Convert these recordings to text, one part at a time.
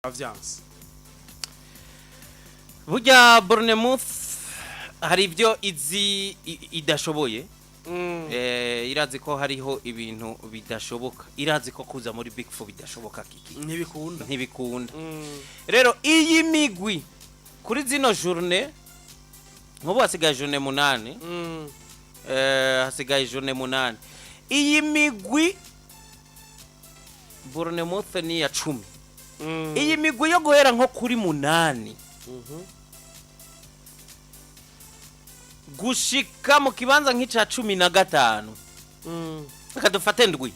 Vyanse. Burya Bournemouth hari ibyo izi idashoboye. Irazi ko hariho ibintu bidashoboka, irazi ko kuza muri Big Four bidashoboka, kiki. Ntibikunda. Ntibikunda. Rero iyi migwi kuri zino journée, nk'ubu hasigaye journée 8, hasigaye journée 8. Iyi migwi, Bournemouth ni iya 10. Iyi migwi yo guhera nko kuri 8 gushika mu kibanza nk'ica 15, reka dufate ndwi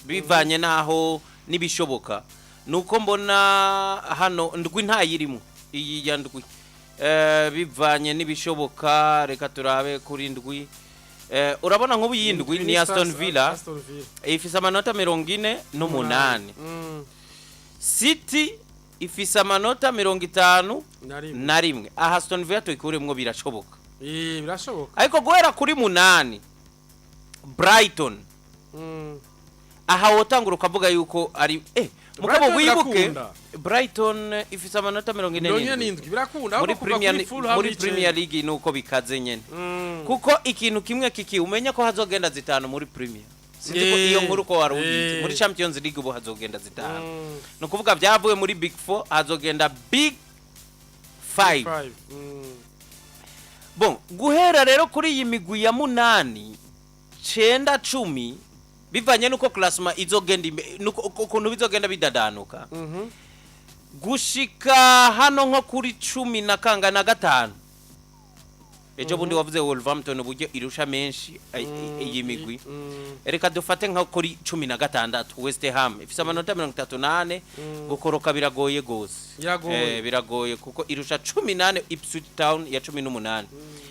bivanye n'aho n'ibishoboka, nuko mbona hano ndwi ntayirimo, iyi ya ndwi. Bivanye n'ibishoboka, reka turabe kuri ndwi. Urabona nk'ubu iyi ndwi ni Aston Villa. Aston Villa. Ifise amanota 48. City ifise amanota 51. Na rimwe. Aha Aston Villa tuyikuremwo, birashoboka. Birashoboka. Ariko guhera kuri 8, Brighton, aha wotangura ukavuga yuko ari mugabo Brighton wibuke birakunda. Brighton ifise amanota mirongo ine mirongo ine n'indwi. n'indwi birakunda Muri ahubwo kuva Premier kuri Fulham muri n'icenda. Premier League nuko bikaze nyene, kuko ikintu kimwe kiki umenya ko hazogenda zitanu muri Premier, sinzi ko iyo nkuru ko wari uyizi. Muri Champions League ubu hazogenda zitanu. Ni ukuvuga byavuye muri Big Four, hazogenda Big Five. Five. Bon, guhera rero kuri iyi migwi ya 8, 9, 10, bivanye nuko classement izogenda nuko ukuntu bizogenda bidadanuka, gushika hano nko kuri cumi na kanga na gatanu. Ejo bundi wavuze Wolverhampton uburyo irusha menshi iyi migwi. Reka dufate nka kuri 16, West Ham ifise amanota 34. Gukoroka biragoye gose. Biragoye. Biragoye kuko irusha 14 Ipswich Town ya 18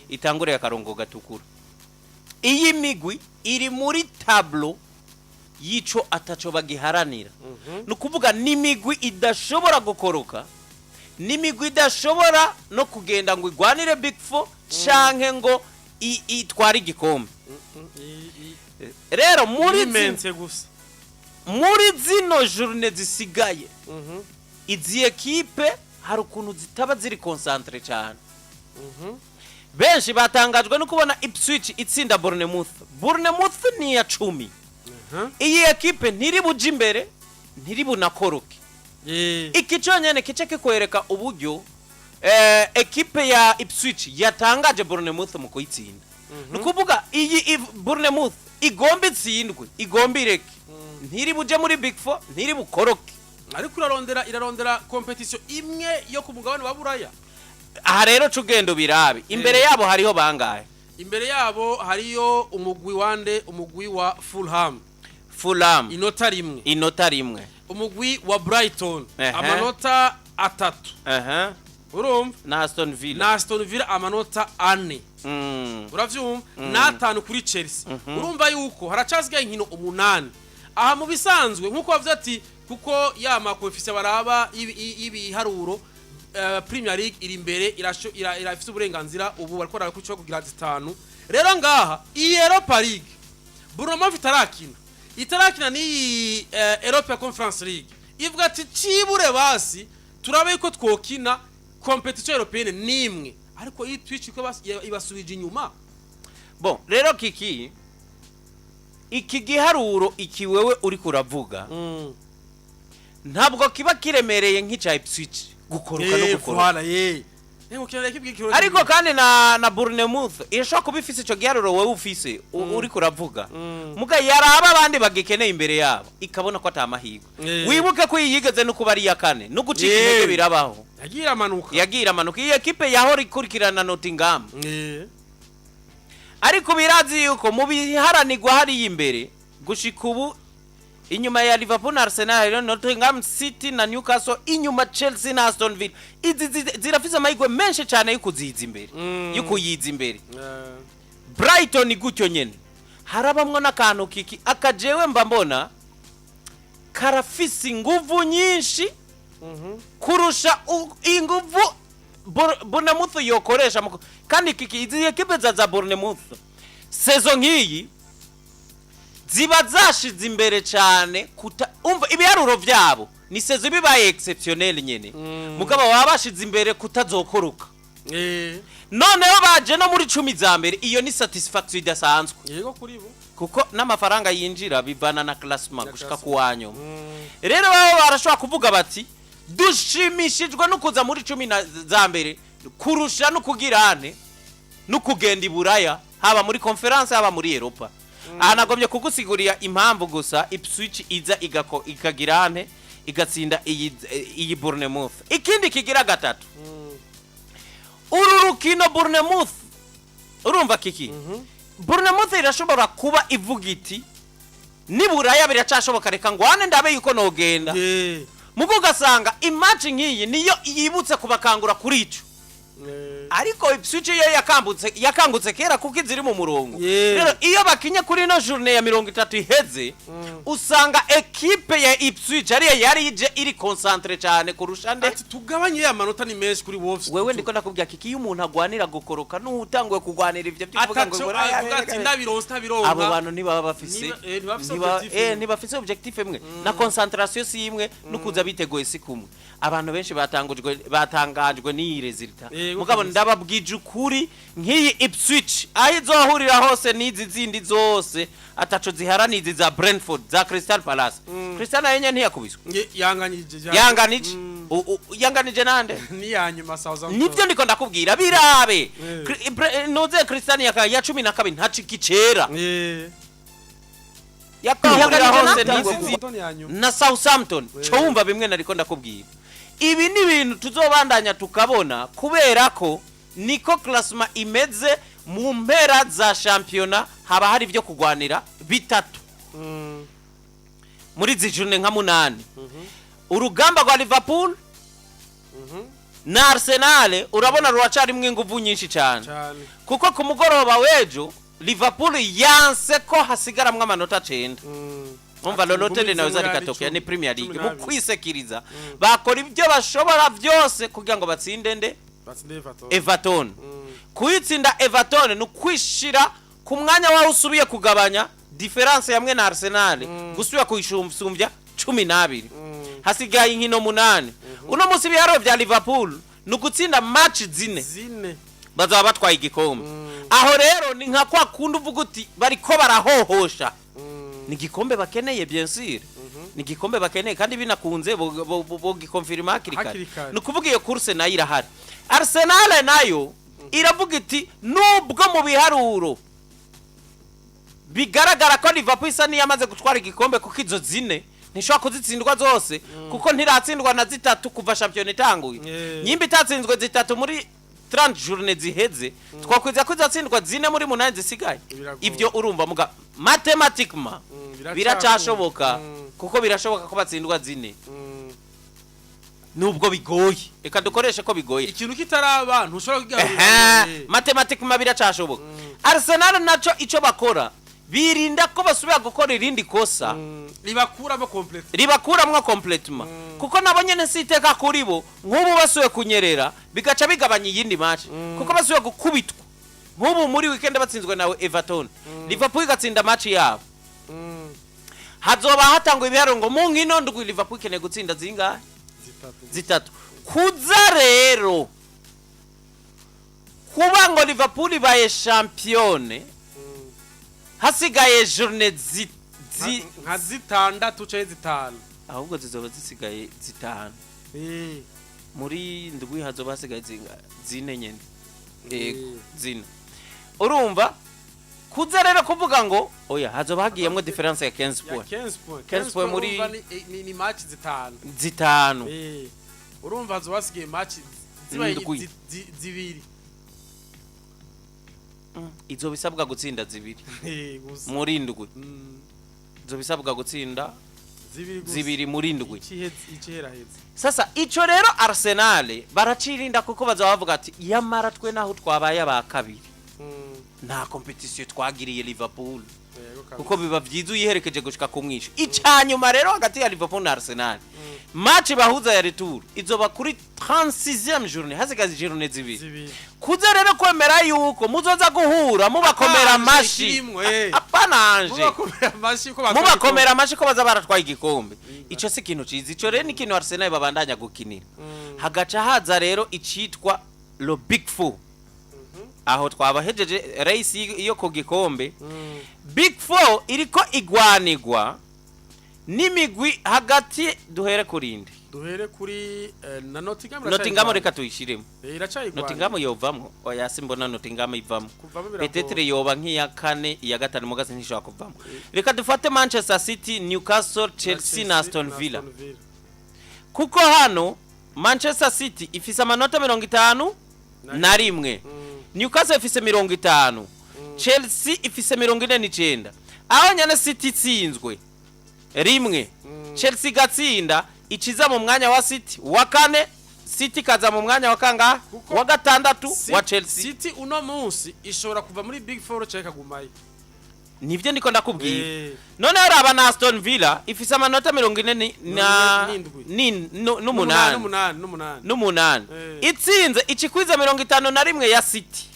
itangure akarongo gatukura. Iyi migwi iri muri tableau y'ico ataco bagiharanira. Ni ukuvuga n'imigwi idashobora gukoroka, n'imigwi idashobora no kugenda ngo igwanire Big Four canke ngo itware igikombe. Rero muri Imense gusa. Muri zino journée zisigaye, izi ekipe hari ukuntu zitaba ziri concentré cyane. Benshi batangajwe no kubona Ipswich itsinda Bournemouth. Bournemouth ni iya 10. Iyi ekipe ntiri buje imbere, ntiri bunakoroke. Iki cyonyine kice kikwereka uburyo ekipe ya Ipswich yatangaje Bournemouth mu kuyitsinda. Ni ukuvuga iyi Bournemouth igomba itsindwe, igomba ireke, ntiri buje muri Big Four, ntiri bukoroke. Ariko irarondera compétition imwe yo ku mugabane wa Buraya. Aha rero ca ugenda ubirabe imbere yabo hariho bangahe? Imbere yabo hariyo umugwi wande? Umugwi wa Fulham. Fulham. Inota 1. Inota 1. Umugwi wa Brighton, amanota 3. Urumva? Na Aston Villa. Na Aston Villa amanota 4. Uravyumva? N'atanu kuri Chelsea. Urumva yuko haracasigaye inkino 8. Aha mu bisanzwe nkuko bavuze ati kuko ya ma coefficient baraba y'ibiharuro, Premier League iri imbere, irafise uburenganzira ubu bariko barakurikiza kugira zitanu. Rero ngaha iyi Europa League Bournemouth itarakina n'iyi Europa Conference League, ivuga ati cibure basi turabe yuko twokina compétition européenne nimwe, ariko iyi Twitch ko ibasubije inyuma. Bon, rero kiki, iki giharuro iki wewe uri kuravuga ntabwo kiba kiremereye nk'icya Ipswich gukoroka no gukoroka. Voilà, ye. Ngo kibwira Ariko kandi na Bournemouth irashobora kuba ifise ico giharuro wewe ufise uri kuravuga, muga yaraba abandi bagikeneye imbere yabo ikabona ko atamahirwe. Wibuke ko iyi yigeze no kuba ari iya kane, no gucika intege birabaho. Yagiye amanuka. Yagiye amanuka. Iyi ekipe yahora ikurikirana Nottingham, ariko birazi yuko mu biharanirwa hariya imbere gushika ubu, inyuma ya Liverpool na Arsenal hariho Nottingham City na Newcastle, inyuma Chelsea na Aston Villa. Izi zirafise amahirwe menshi cyane yo kuziza imbere, yo kuyiza imbere. Brighton gutyo nyene. Harabamwo n'akantu kiki akajewe mba mbona karafise inguvu nyinshi kurusha inguvu Bournemouth yokoresha kandi kiki, izi ekipe za Bournemouth saison nk'iyi ziba zashize imbere cyane kuta umva ibiharuro vyabo. Ni saison bibaye exceptionnel nyene, mugabo baba bashize imbere kutazokoroka. Noneho baje no muri 10 za mbere, iyo ni satisfaction idasanzwe. Yego, kuri bo. Kuko n'amafaranga yinjira bivana na classement Na gushika classement. ku wa nyuma. Rero baba barashobora kuvuga bati dushimishijwe no kuza muri 10 na za mbere kurusha no kugira ane no kugenda i Buraya, haba muri Conference, haba muri Europa. Aha nagombye kugusigurira impamvu gusa Ipswich iza igako ikagira ane, igatsinda iyi Bournemouth. Ikindi kigira gatatu, uru rukino Bournemouth, urumva kiki, Bournemouth irashobora kuba ivuga iti niburaya biracashoboka, reka ngwane ndabe yuko nogenda. Mugo ugasanga i match nk'iyi niyo yibutse kubakangura kuri ico. Ariko Ipswich yo yakangutse kera kuko iziri mu murongo. Rero iyo bakinye kuri ino journée ya 30 iheze, usanga ekipe ya Ipswich ariyo yari ije iri concentré cyane kurusha nde? Ati tugabanye ya manota, ni menshi kuri Wolves. Wewe ndiko ndakubwira kiki, iyo umuntu agwanira gukoroka n'utanguye kugwanira ivyo byo kuvuga ngo ataco Buraya, avuga ati ndabironse, ntabironka. Abo bantu ntibaba bafise Ntibafise objectif imwe. Ntibafise objectif imwe na concentration si imwe, no kuza biteguye si kumwe. Abantu benshi batangujwe, batangajwe n'iyi résultat. Mugabo ndababwije ukuri, nk'iyi Ipswich aho izohurira hose n'izi zindi zose ataco ziharaniye, izi za Brentford, za Crystal Palace. Crystal nayo nyene ntiyakubiswe. Yanganije. Yanganije. Yanganije nande? Ni ya nyuma, Southampton. Nibyo ndiko ndakubwira, birabe. Nuze Crystal ya 12 ntacika icera. Yakahurira hose n'izi zindi Southampton ya nyuma. Na Southampton. Cyo wumva bimwe nariko ndakubwira, ibi ni ibintu tuzobandanya tukabona kubera ko niko classement imeze. Mu mpera za shampiyona haba hari ibyo kugwanira bitatu muri izi journée nka munani. Urugamba rwa Liverpool na Arsenal urabona ruracarimwo inguvu nyinshi cyane. Cyane. Kuko ku mugoroba w'ejo Liverpool yanse ko hasigaramwo amanota 9. Umva, lolote linaweza likatokea, ni Premier League. Mu kwisekiriza bakora ibyo bashobora byose kugira ngo batsinde nde? Batsinde Everton. Everton. Kuyitsinda Everton ni ukwishira ku mwanya wawe, usubiye kugabanya différence yamwe na Arsenal, gusubira kuyisumbya 12. Hasigaye inkino munani. Uno munsi ibiharuro bya Liverpool ni ugutsinda match zine, zine, bazaba batwaye igikombe. Aho rero ni nka kwa kundi uvuga uti bariko barahohosha. Ni igikombe bakeneye, bien sûr, ni igikombe bakeneye, kandi binakunze bogikonfirima hakiri kare. Hakiri kare. Ni ukuvuga iyo course nayo irahari. Arsenal nayo iravuga iti nubwo mu biharuro bigaragara ko Liverpool isa n'iyamaze gutwara igikombe, kuko izo zine ntishobora kuzitsindwa zose, kuko ntiratsindwa na zitatu kuva shampiyona itanguye. Nyimba itatsinzwe zitatu muri 30 journée ziheze, twakwiza ko izatsindwa zine muri munani zisigaye? Biragoye. Ivyo urumva muga mathématiquement biracashoboka, kuko birashoboka ko batsindwa zine, nubwo bigoye. Reka dukoreshe ko bigoye. Ikintu kitaraba ntushobora kugiharura. Mathématiquement biracashoboka. Arsenal naco ico bakora, birinda ko basubira gukora irindi kosa ribakuramo complète. Ribakuramwo complètement, kuko nabo nyene si iteka kuri bo. Nk'ubu basuye kunyerera bigaca bigabanya iyindi match, kuko basuye gukubitwa nk'ubu muri weekend batsinzwe nawe Everton, Liverpool igatsinda match yabo, hazoba hatangwa ibiharuro ngo mu nkino ndwi Liverpool ikeneye gutsinda zingahe? Zitatu. Zitatu. Kuza rero kuba ngo Liverpool ibaye championne hasigaye journée zi, zi Nka zitandatu canke zitanu. Ahubwo zizoba zisigaye zitanu. Muri ndwi hazoba hasigaye zine nyene. Yego. Zine. Urumva kuza rero kuvuga ngo oya, hazoba hagiyemwo différence ya 15 Ya points. 15 points. 15 points muri Urumva ni match zitanu. Zitanu. Urumva hazoba hasigaye match zibaye Ndwi. zibiri. Izoba isabwa gutsinda zibiri Gusa. muri ndwi. Izoba isabwa gutsinda Zibiri gusa. zibiri muri ndwi. Ikiheraheze. Sasa ico rero Arsenal baracirinda, kuko bazaba bavuga ati yamara twe naho twabaye aba kabiri. Nta compétition twagiriye Liverpool, Yego kabisa. kuko biba byiza uyiherekeje gushika ku mwisho. Icanyuma rero, hagati ya Liverpool na Arsenal, match bahuza ya retour izoba kuri 36e journée, hasigaye journée zibiri. Zibiri. Kuza rero kwemera yuko muzoza guhura mubakomera Anje amashi. kirimwo, eh. Apana anje. Mubakomera amashi ko batwaye. Mubakomera amashi ko baza baratwaye igikombe, ico si ikintu ciza. Ico rero ni ikintu Arsenal babandanya gukinira. Hagaca haza rero icitwa le Big Four. Aho twabahejeje race yo ku gikombe. Big Four iriko igwanigwa n'imigwi hagati, duhere kurinde. Duhere kuri na Nottingham. Nottingham reka tuyishiremo. Iracayigwana. Nottingham yovamwo? Oya, simbona Nottingham ivamwo. Kuvamo biragoye. Peut-être yoba nk'iya kane, iya gatanu, mugasi ntishobora kuvamo. Reka dufate Manchester City, Newcastle, Chelsea na Aston Villa, kuko hano Manchester City ifise amanota 51. Newcastle ifise 50, Chelsea ifise 49. Aho nyene City itsinzwe rimwe, Chelsea igatsinda, ikiza mu mwanya wa City wa kane, City ikaza mu mwanya wa kangahe? Kuko Wa gatandatu wa Chelsea. City uno munsi ishobora kuva muri Big Four cyangwa ikagumayo. Nivyo ndiko ndakubwira. Noneho raba na Aston Villa ifise amanota mirongo ine na 47. n'umunani. N'umunani, n'umunani. N'umunani. Itsinze ikikwiza 51 ya City.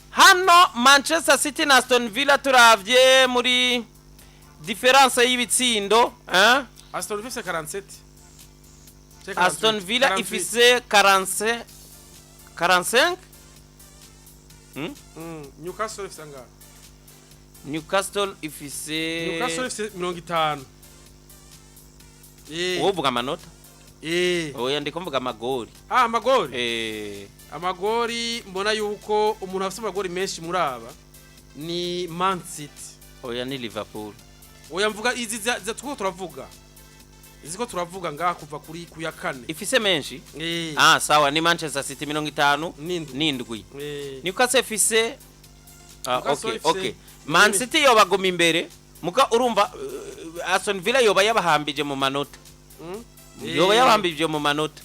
Hano Manchester City na Aston Villa, turavye muri différence y'ibitsindo, eh? Aston Villa ifise 47. Canke Aston 48, Villa 48. ifise 45, 45. Newcastle ifise angahe? Newcastle ifise Newcastle ifise 50. Wowe uvuga amanota. Oya, ndiko mvuga amagori. Ah, amagori. Eh. Amagori, mbona yuko umuntu afise amagori menshi muri aba ni Man City. Oya, ni Liverpool. Oya, mvuga izi za tuko turavuga, izi ko turavuga ngaha kuva kuri ku ya kane. Ifise menshi. Eh. Ah, sawa, ni Manchester City 57 N'indwi. N'indwi. Eh. Newcastle ifise Newcastle okay. ifise Okay, Man City yoba imbere, muka urumva Aston Villa yoba yabahambije mu manota. Yoba yabahambije mu manota.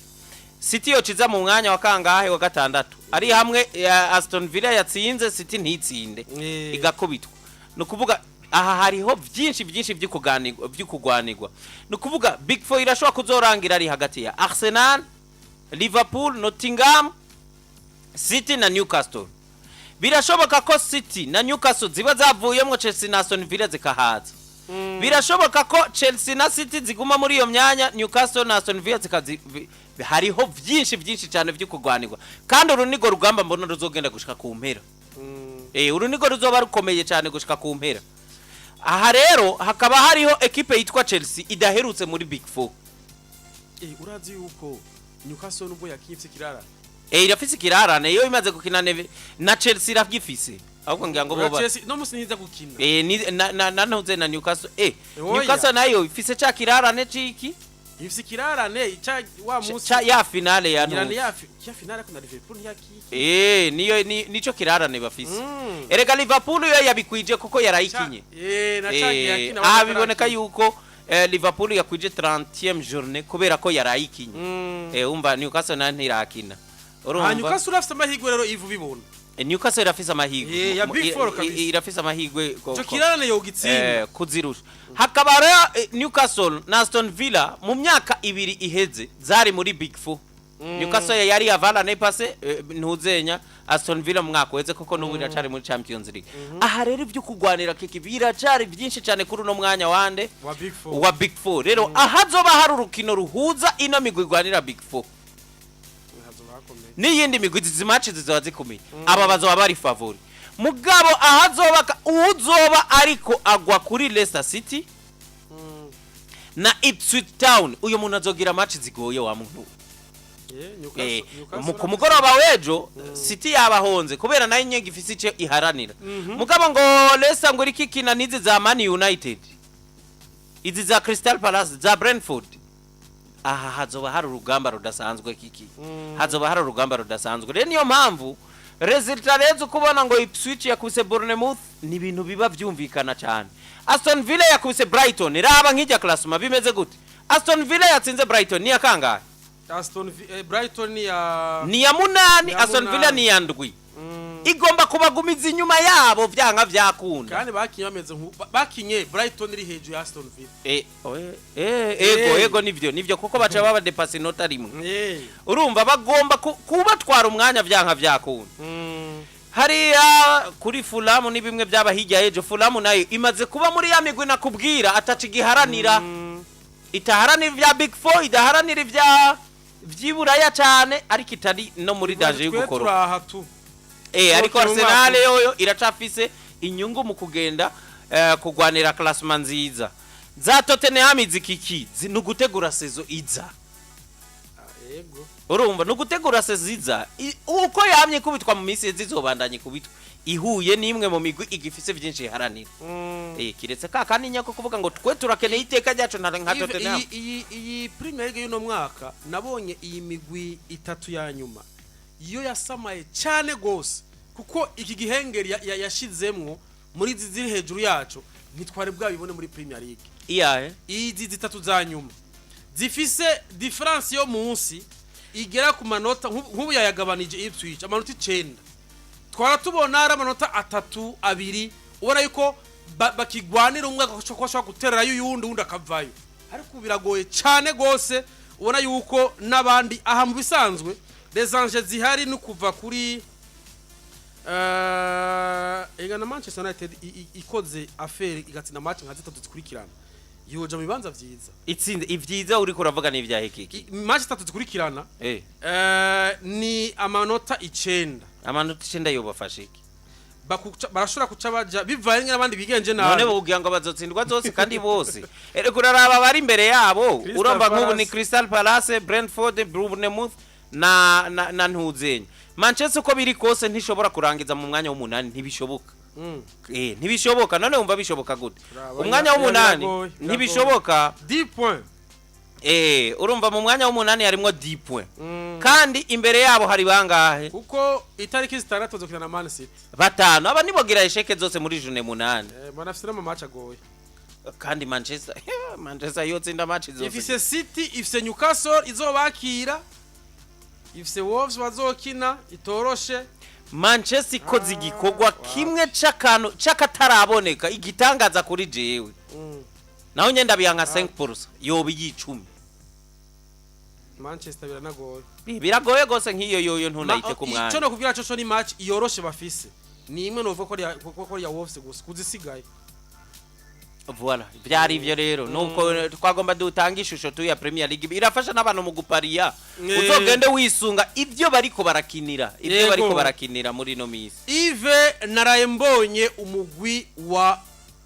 City yociza mu mwanya wa kangahe? Wa gatandatu, ari hamwe ya Aston Villa yatsinze, City ntitsinde, igakubitwa. Ni ukuvuga aha hariho byinshi byinshi by'ikuganirwa, by'ukugwanirwa. Ni ukuvuga Big Four irashobora kuzorangira ari hagati ya Arsenal, Liverpool, Nottingham, City na Newcastle. Birashoboka ko City na Newcastle ziba zavuyemo, Chelsea na Aston Villa zikahaza. Birashoboka ko Chelsea na City ziguma muri iyo myanya, Newcastle na Aston Villa zikazi. Hariho byinshi byinshi cyane byo kurwanirwa, kandi uru nigo rugamba mbona ruzogenda gushika ku mpera. Uru nigo ruzoba rukomeye cyane gushika ku mpera. Aha rero hakaba hariho ekipe yitwa Chelsea idaherutse muri Big Four. Urazi yuko Newcastle nubwo yakinye ifise kirara. Irafise ikirarane, iyo imaze gukina na Chelsea iravyifise, ahubwo ngira ngo Oya, boba Chelsea no musi ntiza gukina. Ni na ntuze na Newcastle. Oya. Newcastle nayo ifise ca kirarane ciki. Ifise ikirarane ca wa musi. Ca ya finale ya Ngira ni ntuze. ya finale ko na Liverpool ntiyakiye. Niyo nico kirarane bafise. Erega Liverpool yo yabikwije kuko yarayikinye. Na ca yakina. Aha biboneka yuko Liverpool yakwije 30e journée kubera ko yarayikinye. Umva, Newcastle nayo ntirakina. Urumva? Newcastle urafise amahirwe rero ivu bibona. Newcastle irafise amahirwe. Ya Big Four kabisa. Irafise amahirwe Ico kirarane yogitsinda. Kuzirusha. Hakaba rero Newcastle na Aston Villa mu myaka 2 iheze zari muri Big Four. Newcastle yari avant l'année passée, ntuzenya Aston Villa mu mwaka uheze, koko n'ubu iracari muri Champions League. Aha rero ibyo kugwanira kiki biracari byinshi cyane kuri uno mwanya wande? Wa Big Four. Wa Big Four. Rero ahazoba hari urukino ruhuza ino migwi igwanira Big Four Hazoba hakomeye. n'iyindi migwi, izi match zizoba zikomeye, aba bazoba bari favori. Mugabo ahazoba uwuzoba ariko agwa kuri Leicester City na Ipswich Town, uyu muntu azogira match zigoye wa muntu. Newcastle Ku mugoroba w'ejo City yabahonze kubera nayo nyenge ifise ico iharanira. Mugabo ngo Leicester ngo iriko ikina n'izi za Man United, izi za Crystal Palace, za Brentford, aha hazoba hari urugamba rudasanzwe kiki. Hazoba hari urugamba rudasanzwe. Rero niyo mpamvu résultat rero ukubona ngo Ipswich yakubise Bournemouth ni ibintu biba byumvikana cyane. Aston Villa yakubise Brighton. Raba nk'ijya classement bimeze gute? Aston Villa yatsinze Brighton ni ya kangahe? Brighton ni ya Ni ya munani. Ya Aston Villa munani. ni ya ndwi. Igomba kubagumiza inyuma yabo vyanka vyakunda. Kandi bakinye bameze bakinye Brighton iri hejuru ya Aston Villa. Ego. Ego, nivyo, kuko baca baba dépasser inota rimwe. Urumva bagomba kubatwara umwanya vyanka vyakunda. Hariya kuri Fulham ni bimwe byaba hirya y'ejo. Fulham nayo imaze kuba muri ya migwi nakubwira ataca igiharanira, itaharanira ibya Big Four, idaharanira ibya vy'iburaya cyane, ariko itari no muri danger yo Twe gukoroka. turaha tu. Ariko Tuzokina umwaka. Arsenal yoyo iracafise inyungu mu kugenda kugwanira classement nziza. Za Tottenham zikiki ni ugutegura saison iza. Yego. Urumva ni ugutegura saison iza. Uko yamye ikubitwa mu minsi zizobandanya ikubitwa ihuye n'imwe mu migwi igifise byinshi iharanira. Kiretse ka kandi nyako kuvuga ngo twe turakeneye iteka ryacu nka Yves, Tottenham. Iyi Premier League y'uno mwaka, nabonye iyi migwi itatu ya nyuma iyo yasamaye cyane gose, kuko iki gihengeri yashizemwo muri izi ziri hejuru yacu ntitwari bwabibone muri Premier League. Iyahe? Izi zitatu za nyuma zifise différence yo munsi igera ku manota nk'ubu yayagabanije Ipswich amanota 9, twara tubona ari amanota atatu, abiri. Ubona yuko bakigwanira, umwe agashobora ashobora gutererayo uyundi, uwundi akavayo, ariko ubu biragoye cyane gose. Ubona yuko n'abandi aha mu bisanzwe les enjeux zihari ni kuva kuri ega na Manchester United ikoze affaire igatsinda match nka zitatu zikurikirana, yoja mu bibanza vyiza. Itsinda ivyiza uriko uravuga ni ibyahe, kiki? Match zitatu zikurikirana, ni amanota 9. Amanota 9 yobafasha iki? Barashobora kuca baja bivanye n'abandi bigenje None nabi. bubwira ngo bazotsindwa zose kandi bose erega uraraba bari imbere yabo. Crystal Urumva nk'ubu ni Palace. Crystal Palace, Brentford, Bournemouth na ntuzenya Manchester. Uko biri kose ntishobora kurangiza mu mwanya w'umunani, ntibishoboka. Ntibishoboka. None wumva bishoboka gute? Uraba, Umwanya w'umunani biragoye, biragoye. ntibishoboka. 10 points. Urumva mu mwanya w'umunani harimwo 10 points, kandi imbere yabo hari bangahe? Kuko itariki 6 zokina na Man City. Batanu. Aba nibogira échecs zose muri journée 8. Banafise n'ama match agoye. Kandi Manchester yotsinda match zose. Ifise City, ifise Newcastle izobakira, ifise Wolves bazokina itoroshe. Manchester ikoze igikorwa kimwe c'akantu c'akataraboneka, igitangaza kuri jewe, naho nyenda biyanka 5% yoba iyicumi. Manchester biranagoye. Biragoye gose, nk'iyo yoyo ntunayite ku Ico mwanya. no kubwira cyo ni match yoroshe bafise ni imwe, novuga ko ko ya Wolves gusa kuzisigaye. Voilà, byari ivyo rero nuko twagomba dutanga ishusho tu ya Premier League, irafasha n'abantu mu gupariya. Uzogende wisunga ibyo bariko barakinira, ibyo bariko barakinira muri ino misi. Yves, naraye mbonye umugwi wa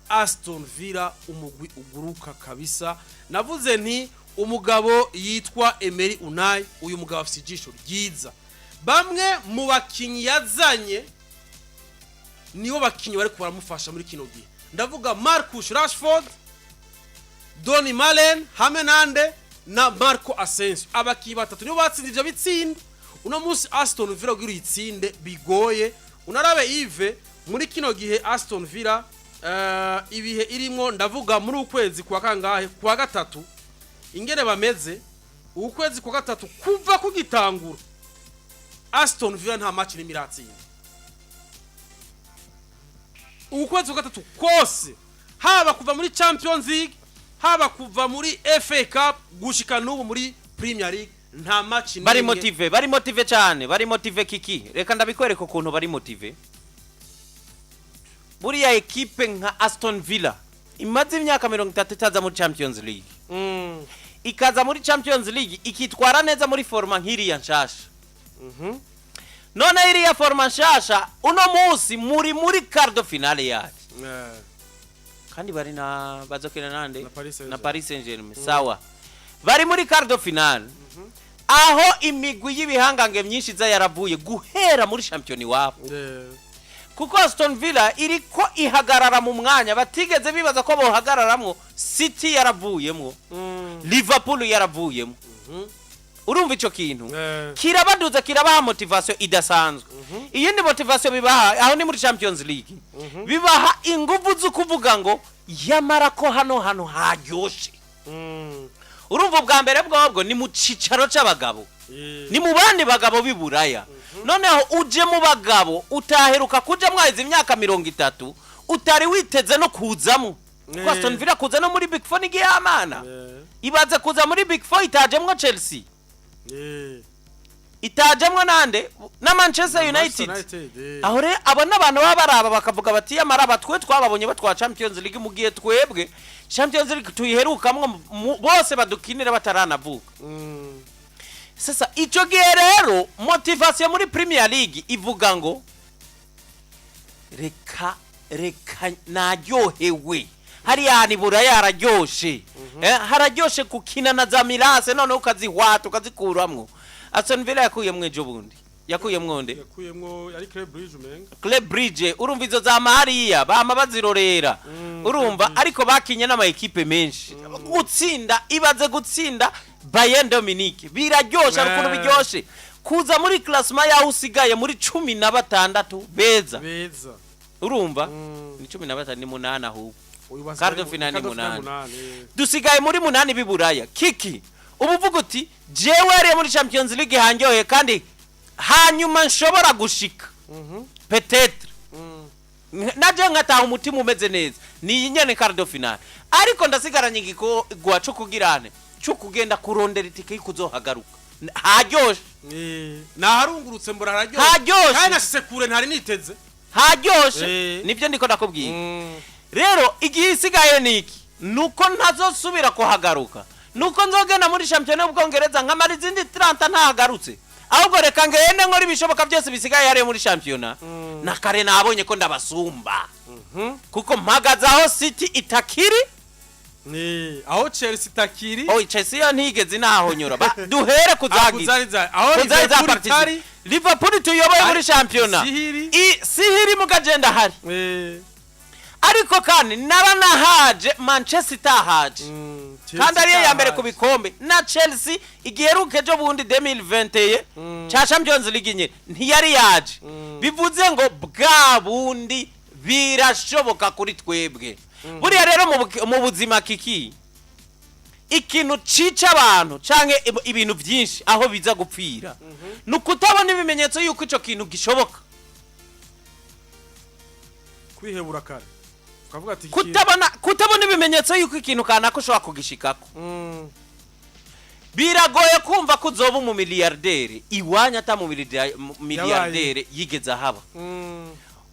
Aston Villa, umugwi uguruka kabisa. Navuze nti umugabo yitwa Emery Unai, uyu mugabo afite ijisho ryiza. Bamwe mu bakinyi yazanye nibo bakinyi bari baramufasha muri kino gihe. Ndavuga Marcus Rashford, Donyell Malen hamwe nande na Marco Asensio. Abakinyi batatu nibo batsinze ivyo bitsindo. Uno munsi Aston Villa kugira uyitsinde bigoye. Unarabe Yves, muri kino gihe Aston Villa ibihe irimwo, ndavuga muri ukwezi kwa kangahe, kwa gatatu, ingene bameze ukwezi kwa gatatu kuva kugitangura, Aston Villa nta match n'imwe iratsinda ukwezi kwa gatatu kose, haba kuva muri Champions League, haba kuva muri FA Cup, gushika n'ubu muri Premier League nta match Bari n'imwe. motivé, bari motivé cyane, bari motivé, kiki. Reka ndabikwereka ukuntu bari motivé. Buriya ekipe nka Aston Villa imaze imyaka 30 itaza muri Champions League, ikaza muri Champions League ikitwara neza muri format nk'iriya nshasha. None iriya format nshasha uno munsi muri quart de finale yacu, kandi bari na bazokina nande? Na Paris Saint-Germain. Na Paris Saint-Germain. Sawa, bari muri quart de finale aho imigwi y'ibihangange myinshi iza yaravuye guhera muri shampiyona iwabo, kuko Aston Villa iriko ihagarara mu mwanya batigeze bibaza ko bohagararamwo. City yaravuyemwo, Liverpool yaravuyemo. Urumva ico kintu kirabaduza, kirabaha motivation idasanzwe. Iyindi motivation bibaha aho ni muri Champions League, bibaha inguvu zo kuvuga ngo yamara ko hano hantu haryoshe. Urumva ubwa mbere bwobwo ni mu cicaro c'abagabo, ni mu bandi bagabo b'i Buraya. Noneho uje mu bagabo utaheruka kuja mwahize imyaka 30, utari witeze no kuzamo, kuko Aston Villa kuza no muri Big Four n'igihamana. Ibaze kuza muri Big Four itajemwo Chelsea, itajemwo nande, na Manchester United. United. Aho rero abo n'abantu baba baraba bakavuga bati: "Yamara aba twe twababonye batwara Champions League, mu gihe twebwe Champions League tuyiherukamwo bose badukinira bataranavuka." Sasa ico gihe rero motivation muri Premier League ivuga ngo reka reka, naryohewe hariya ni Buraya, hararyoshe. Hararyoshe gukina na za Milan, noneho ukazihwata ukazikuramwo. Aston Villa yakuyemwo ejo bundi, yakuyemwo nde? Yakuyemwo ari Club Brugge umenga. Club Brugge. Urumva izo za mahariya bama bazirorera, urumva, ariko bakinye n'ama ekipe menshi. Gutsinda, ibaze gutsinda Bayern de Munich, biraryoshe. Hari ukuntu biryoshe kuza muri classement yaho usigaye muri 16 beza. Beza. Urumva, ni 15, ni 8 ahubwo. Uyu basigaye Quart de finale ni quart de finale. 8. 8. Dusigaye muri 8 b'iburaya. Kiki ubu uvuga uti: "Jewe hariya muri Champions League hanyoye, kandi hanyuma nshobora gushika peut-être naje nkataha umutima umeze neza, ni iyi nyene quart de finale, ariko ndasigaranye igikorwa co kugirane co kugenda kurondera itike y'ukuzohagaruka." Haryoshe. Naharungurutse mbura hararyoshe. Haryoshe. Kandi nashitse kure ntari niteze. Haryoshe. Nibyo ndiko ndakubwira. Rero igihe isigaye ni iki? Nuko ntazosubira kuhagaruka, nuko nzogenda muri shampiyona y'Ubwongereza nkamara izindi 30 ntahagarutse. Ahubwo reka ngende nkora ibishoboka byose bisigaye hariya muri shampiyona. Na kare nabonye ko ndabasumba, kuko mpagaze aho City itakiri. Aho Chelsea itakiri. Oh, Chelsea yo ntigeze inahonyora. Duhere kuzagize kuzari za aho kuzari za Liverpool participe. itari. Liverpool tuyoboye muri shampiyona. Sihiri. Sihiri mugagenda hari. Ariko kandi naranahaje Manchester itahaje, kandi ariyo ya mbere ku bikombe, na Chelsea igiheruka ejo bundi 2021 ca Champions League nyene ntiyari yaje. Bivuze ngo bwa bundi birashoboka kuri twebwe. Buriya rero mu buzima, kiki ikintu cica abantu canke ibintu byinshi aho biza gupfira ni ukutabona ibimenyetso yuko ico kintu gishoboka. Kwihebura kare ukavuga ati Kutabona ibimenyetso yuko ikintu kanaka ushobora kugishikako. Biragoye kumva ko uzoba umumiliyardere iwanyu ata mu miliyardere yigeze ahaba.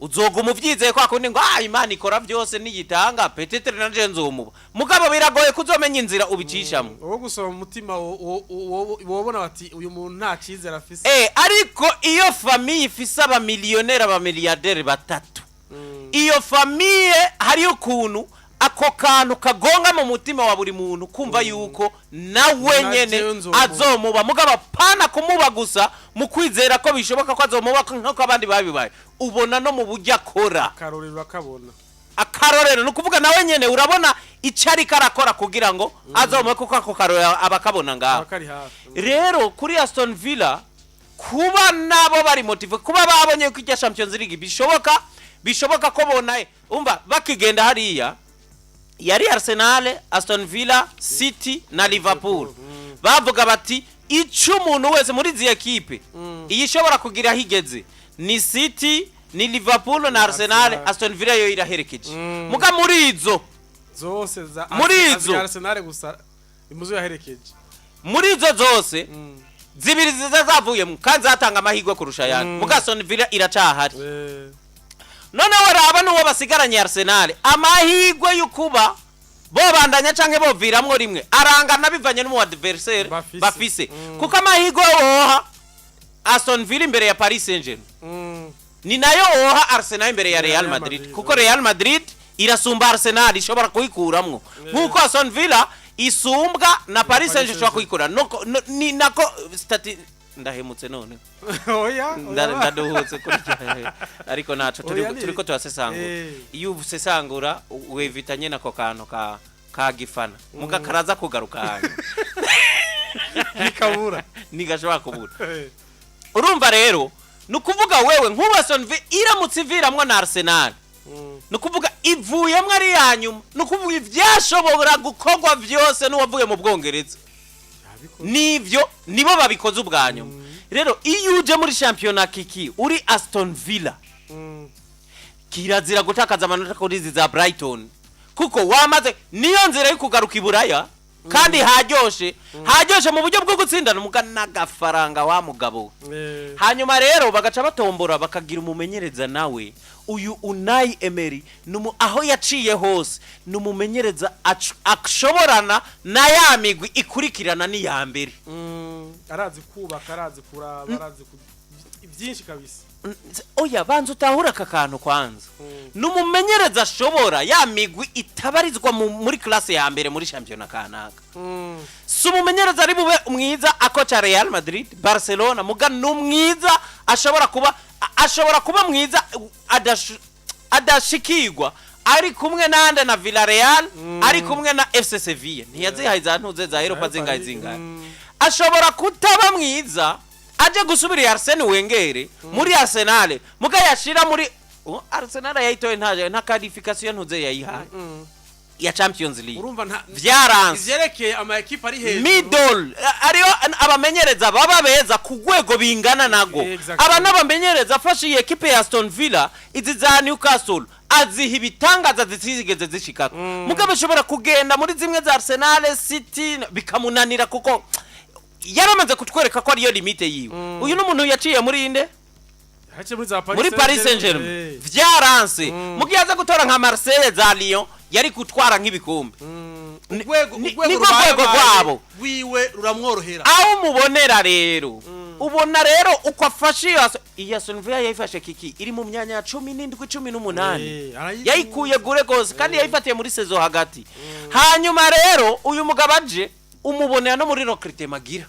Uzoguma uvyizeye kwa kundi ngo: "Ah, Imana ikora byose, niyitanga peut-être nanje nzomuba." Mugabo biragoye ko uzomenya inzira ubicishamo. Wowe gusoma umutima wobona bati uyu muntu nta cyizere afise. Ariko iyo famille ifise abamiliyoneri, abamiliyardere batatu, iyo famille hariyo ukuntu ako kantu kagonga mu mutima wa buri muntu kumva yuko nawe Na nyene jewe nzomuba. azomuba. Mugabo pana kumuba gusa mu kwizera ko bishoboka ko azomuba nk'uko abandi babibaye, ubona no mu buryo akora. Akarorero urakabona. Akarorero ni ukuvuga nawe nyene urabona icyo ariko arakora kugira ngo azomube, kuko ako karorero aba akabona ngaho. Aba kari hafi. Rero kuri Aston Villa, kuba nabo bari motivé, kuba babonye ko ijya Champions League bishoboka, bishoboka ko bona umva bakigenda hariya yari Arsenal, Aston Villa, City na Liverpool, bavuga bati icyo umuntu wese muri izi ekipe iyi ishobora kugira aho igeze ni City, ni Liverpool na Arsenal. Arsenal. Aston Villa yo iraherekeje, muga muri izo Zose za Muri izo. Arsenal gusa imuzo yaherekeje. Muri izo zose, zibiri ziza zavuyemo kandi zatanga amahirwe kurusha ayandi, muga Aston Villa iracahari. Noneho raba n'uwo basigaranye Arsenal, amahirwe y'ukuba bobandanya canke boviramwo rimwe arangana bivanye n'umu adversaire Bafise. bafise, kuko amahirwe woha Aston Villa imbere ya Paris Saint-Germain ni nayo woha Arsenal imbere ya Real Real Madrid, Madrid, kuko Real Madrid irasumba Arsenal, ishobora kuyikuramwo nkuko Aston Villa isumbwa na Paris Saint-Germain, ishobora kuyikura. Ni nako stati ndahemutse none. Oya. Ndaduhutse kuri ariko naco turi Oya, turiko turasesangura. Iyo usesangura wevitanye nako kantu ka gifana muga karaza kugaruka hanyuma. Ntikabura. Ntigashobora kubura. Urumva rero ni ukuvuga wewe nk'ubu Aston Villa iramutse iviramwo na Arsenal, ni ukuvuga ivuyemwo ari iya nyuma, ni ukuvuga ivyashobora gukorwa vyose n'uwavuye mu Bwongereza Yabikoze. Nivyo nibo babikoze ubwa nyuma. Rero iyo uje muri shampiyona, kiki uri Aston Villa, kirazira gutakaza amanota kuri izi za Brighton, kuko wamaze niyo nzira yo kugaruka i Buraya, kandi haryoshe, haryoshe mu buryo bwo gutsindana umuga n'agafaranga wa mugabo we. Hanyuma rero bagaca batombora, bakagira umumenyereza nawe uyu Unai Emery, aho yaciye hose ni umumenyereza ashoborana na ya migwi ikurikirana n'iya mbere. Arazi kubaka, arazi kuraba, arazi byinshi kabisa. Oya, banza utahure aka kantu kwanza. Ni umumenyereza ashobora ya migwi itabarizwa muri classe ya mbere muri shampiyona kanaka. Si umumenyereza ari bube mwiza akoca Real Madrid, Barcelona, muga ni umwiza ashobora kuba ashobora kuba mwiza adashikirwa ari kumwe nande? Na Villarreal, ari kumwe na FC Sevilla. Ntiyazihaye za ntuze za Europa zingahe zingahe. Ashobora kutaba mwiza aje gusubira Arsene Wenger muri Arsenal, muga yashira muri Arsenal yayitoye nta qualification ntuze yayihaye ya Champions League. Urumva nta Vyaranse. Ivyerekeye ama ekipe ari hejuru. Middle ariyo abamenyereza baba beza ku rwego bingana nago. Aba n'abamenyereza afashe iyi ekipe ya Aston Villa, izi za Newcastle, aziha ibitangaza zitigeze zishikako. Mugabo ashobora kugenda muri zimwe za Arsenal, City, bikamunanira, kuko yaramaze kutwereka ko ariyo limite yiwe. Uyu ni umuntu yaciye muri inde? Yaciye muri za Paris. Muri Paris Saint-Germain vyaranse. Mugihe aza gutora nka Marseille, za Lyon, yari gutwara nk'ibikombe. Urwego urwego Nirwo rwego rwabo. Wiwe ruramworohera. Aho umubonera rero, ubona rero uko afashe iyo Aston Villa yayifashe kiki iri mu myanya ya 17, 18. Yayikuye gure gose, kandi yayifatiye muri saison hagati. Hanyuma rero uyu mugabo aje, umubonera no muri recrutement agira.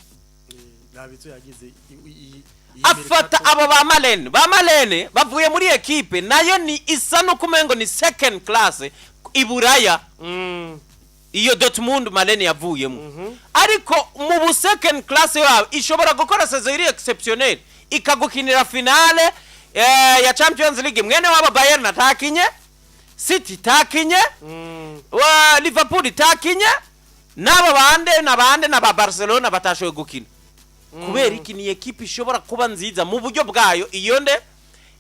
Nabitso yagize iyi Afata mercato. abo ba Malen, ba Malen bavuye muri ekipe nayo ni isa no kumengo ni second class i Buraya. Iyo Dortmund Malen yavuyemo, ariko mu bu second class yabo ishobora gukora saison iri exceptionnel, ikagukinira finale ya Champions League. Mwene wabo Bayern atakinye, City takinye, wa Liverpool itakinye, n'abo bande n'abande n'aba Barcelona batashoboye gukina. Kubera iki? Ni ekipe ishobora kuba nziza mu buryo bwayo iyo nde,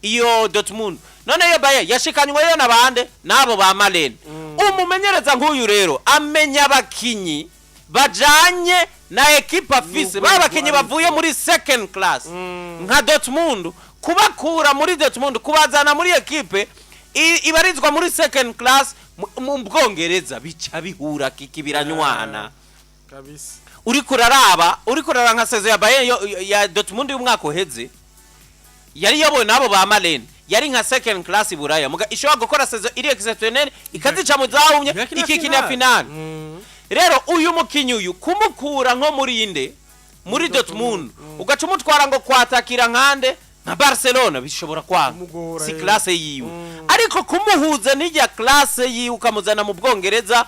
iyo Dortmund. None iyo Bayern yashikanywe yo n'abande, n'abo ba Malen. Umumenyereza nk'uyu rero amenya abakinyi bajanye na ekipe afise, N'urwego ba bakinyi ariko. bavuye muri second class nka Dortmund, kubakura muri Dortmund kubazana muri ekipe ibarizwa muri second class mu Bwongereza, bica bihura kiki, biranywana. Kabisa. Uriko uraraba, uriko uraraba nka saison ya Bayern ya Dortmund y'umwaka uheze, yari yobowe n'abo ba Malen, yari nka second class i Buraya, muga ishobora gukora saison iri exceptionnel, ikazica mu zahumye, Igakina ikikina finale. Rero uyu mukinyi uyu kumukura nko muri inde, muri Dortmund, ugaca umutwara ngo kwatakira nkande nka Barcelona, bishobora kwanga. Kumugora, Si classe yiwe. Ariko kumuhuza n'ijya classe yiwe, ukamuzana mu Bwongereza,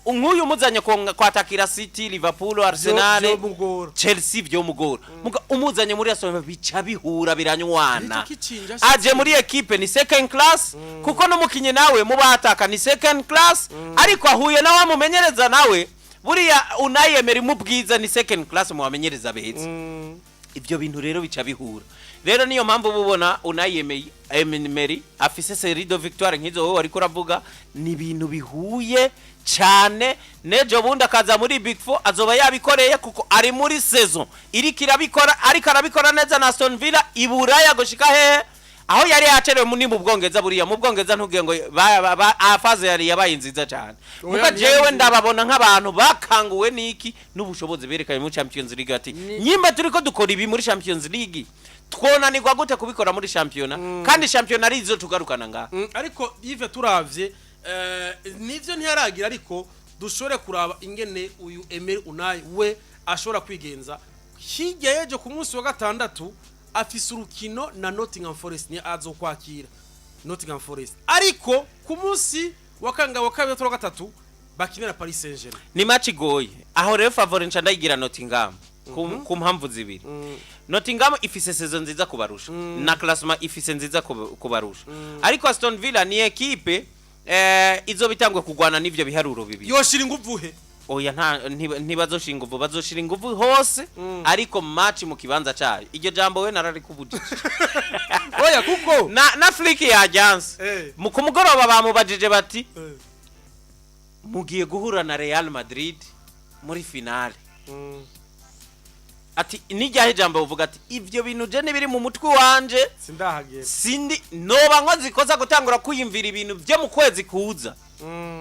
nk'uyu umuzanye kwatakira City, Liverpool, Arsenal, Vyomugora. Chelsea, vyomugora. Muga umuzanye muri Aston Villa bica bihura, biranywana. Nicyo kicinja. Aje muri ekipe ni second class, kuko n'umukinyi nawe mubataka ni second class, ariko ahuye nawe amumenyereza nawe buriya Unai Emery mu bwiza ni second class mu bamenyereza beza. Ibyo bintu rero bica bihura. Rero niyo mpamvu uba ubona Unai Emery afise série de victoire nk'izo wowe wariko uravuga, ni ibintu bihuye cyane. Nejo bundi akaza muri Big Four azoba yabikoreye, kuko ari muri saison iriko irabikora, ariko arabikora neza na Aston Villa iburaya gushika hehe aho yari yacerewe ni mu Bwongereza. Buriya mu Bwongereza ntubwiye ngo phase yari yabaye nziza cyane. Oya, muga ni jewe nziza. Ndababona nk'abantu bakanguwe n'iki? N'ubushobozi berekanye muri Champions League, ati nyimba turiko dukora ibi muri Champions League, twonanirwa gute kubikora muri shampiyona? Kandi shampiyona ari izo tugarukana ngaha. Ariko Yves, turavye nivyo ntiyaragira, ariko dushobore kuraba ingene uyu Emery Unai we ashobora kwigenza hirya y'ejo ku munsi wa gatandatu. Afise urukino na Nottingham Forest, ni azokwakira Nottingham Forest, ariko ku munsi wa kanga wa kabiri wa gatatu bakinira Paris Saint-Germain. Ni match igoye. Aho rero favori nca ndayigira Nottingham ku mpamvu zibiri. Nottingham ifise saison nziza kubarusha, na classement ifise nziza kubarusha, ariko Aston Villa ni ekipe izoba itangwe kugwana n'ivyo biharuro bibiri. Yoshira inguvu he? Oya, nta ntibazoshira inguvu, bazoshira inguvu hose, ariko match mu kibanza cayo. Iryo jambo we nararikubujije. Oya, kuko Na Flick yajyanse mu ku mugoroba bamubajije bati: "Mugiye guhura na Real Madrid muri finale." Ati: "Nijyahe jambo uvuga?" Ati: "Ivyo bintu je nibiri mu mutwe wanje." Sindahagera. Sindi noba nkoze ikosa gutangura kwiyumvira ibintu byo mu kwezi kuza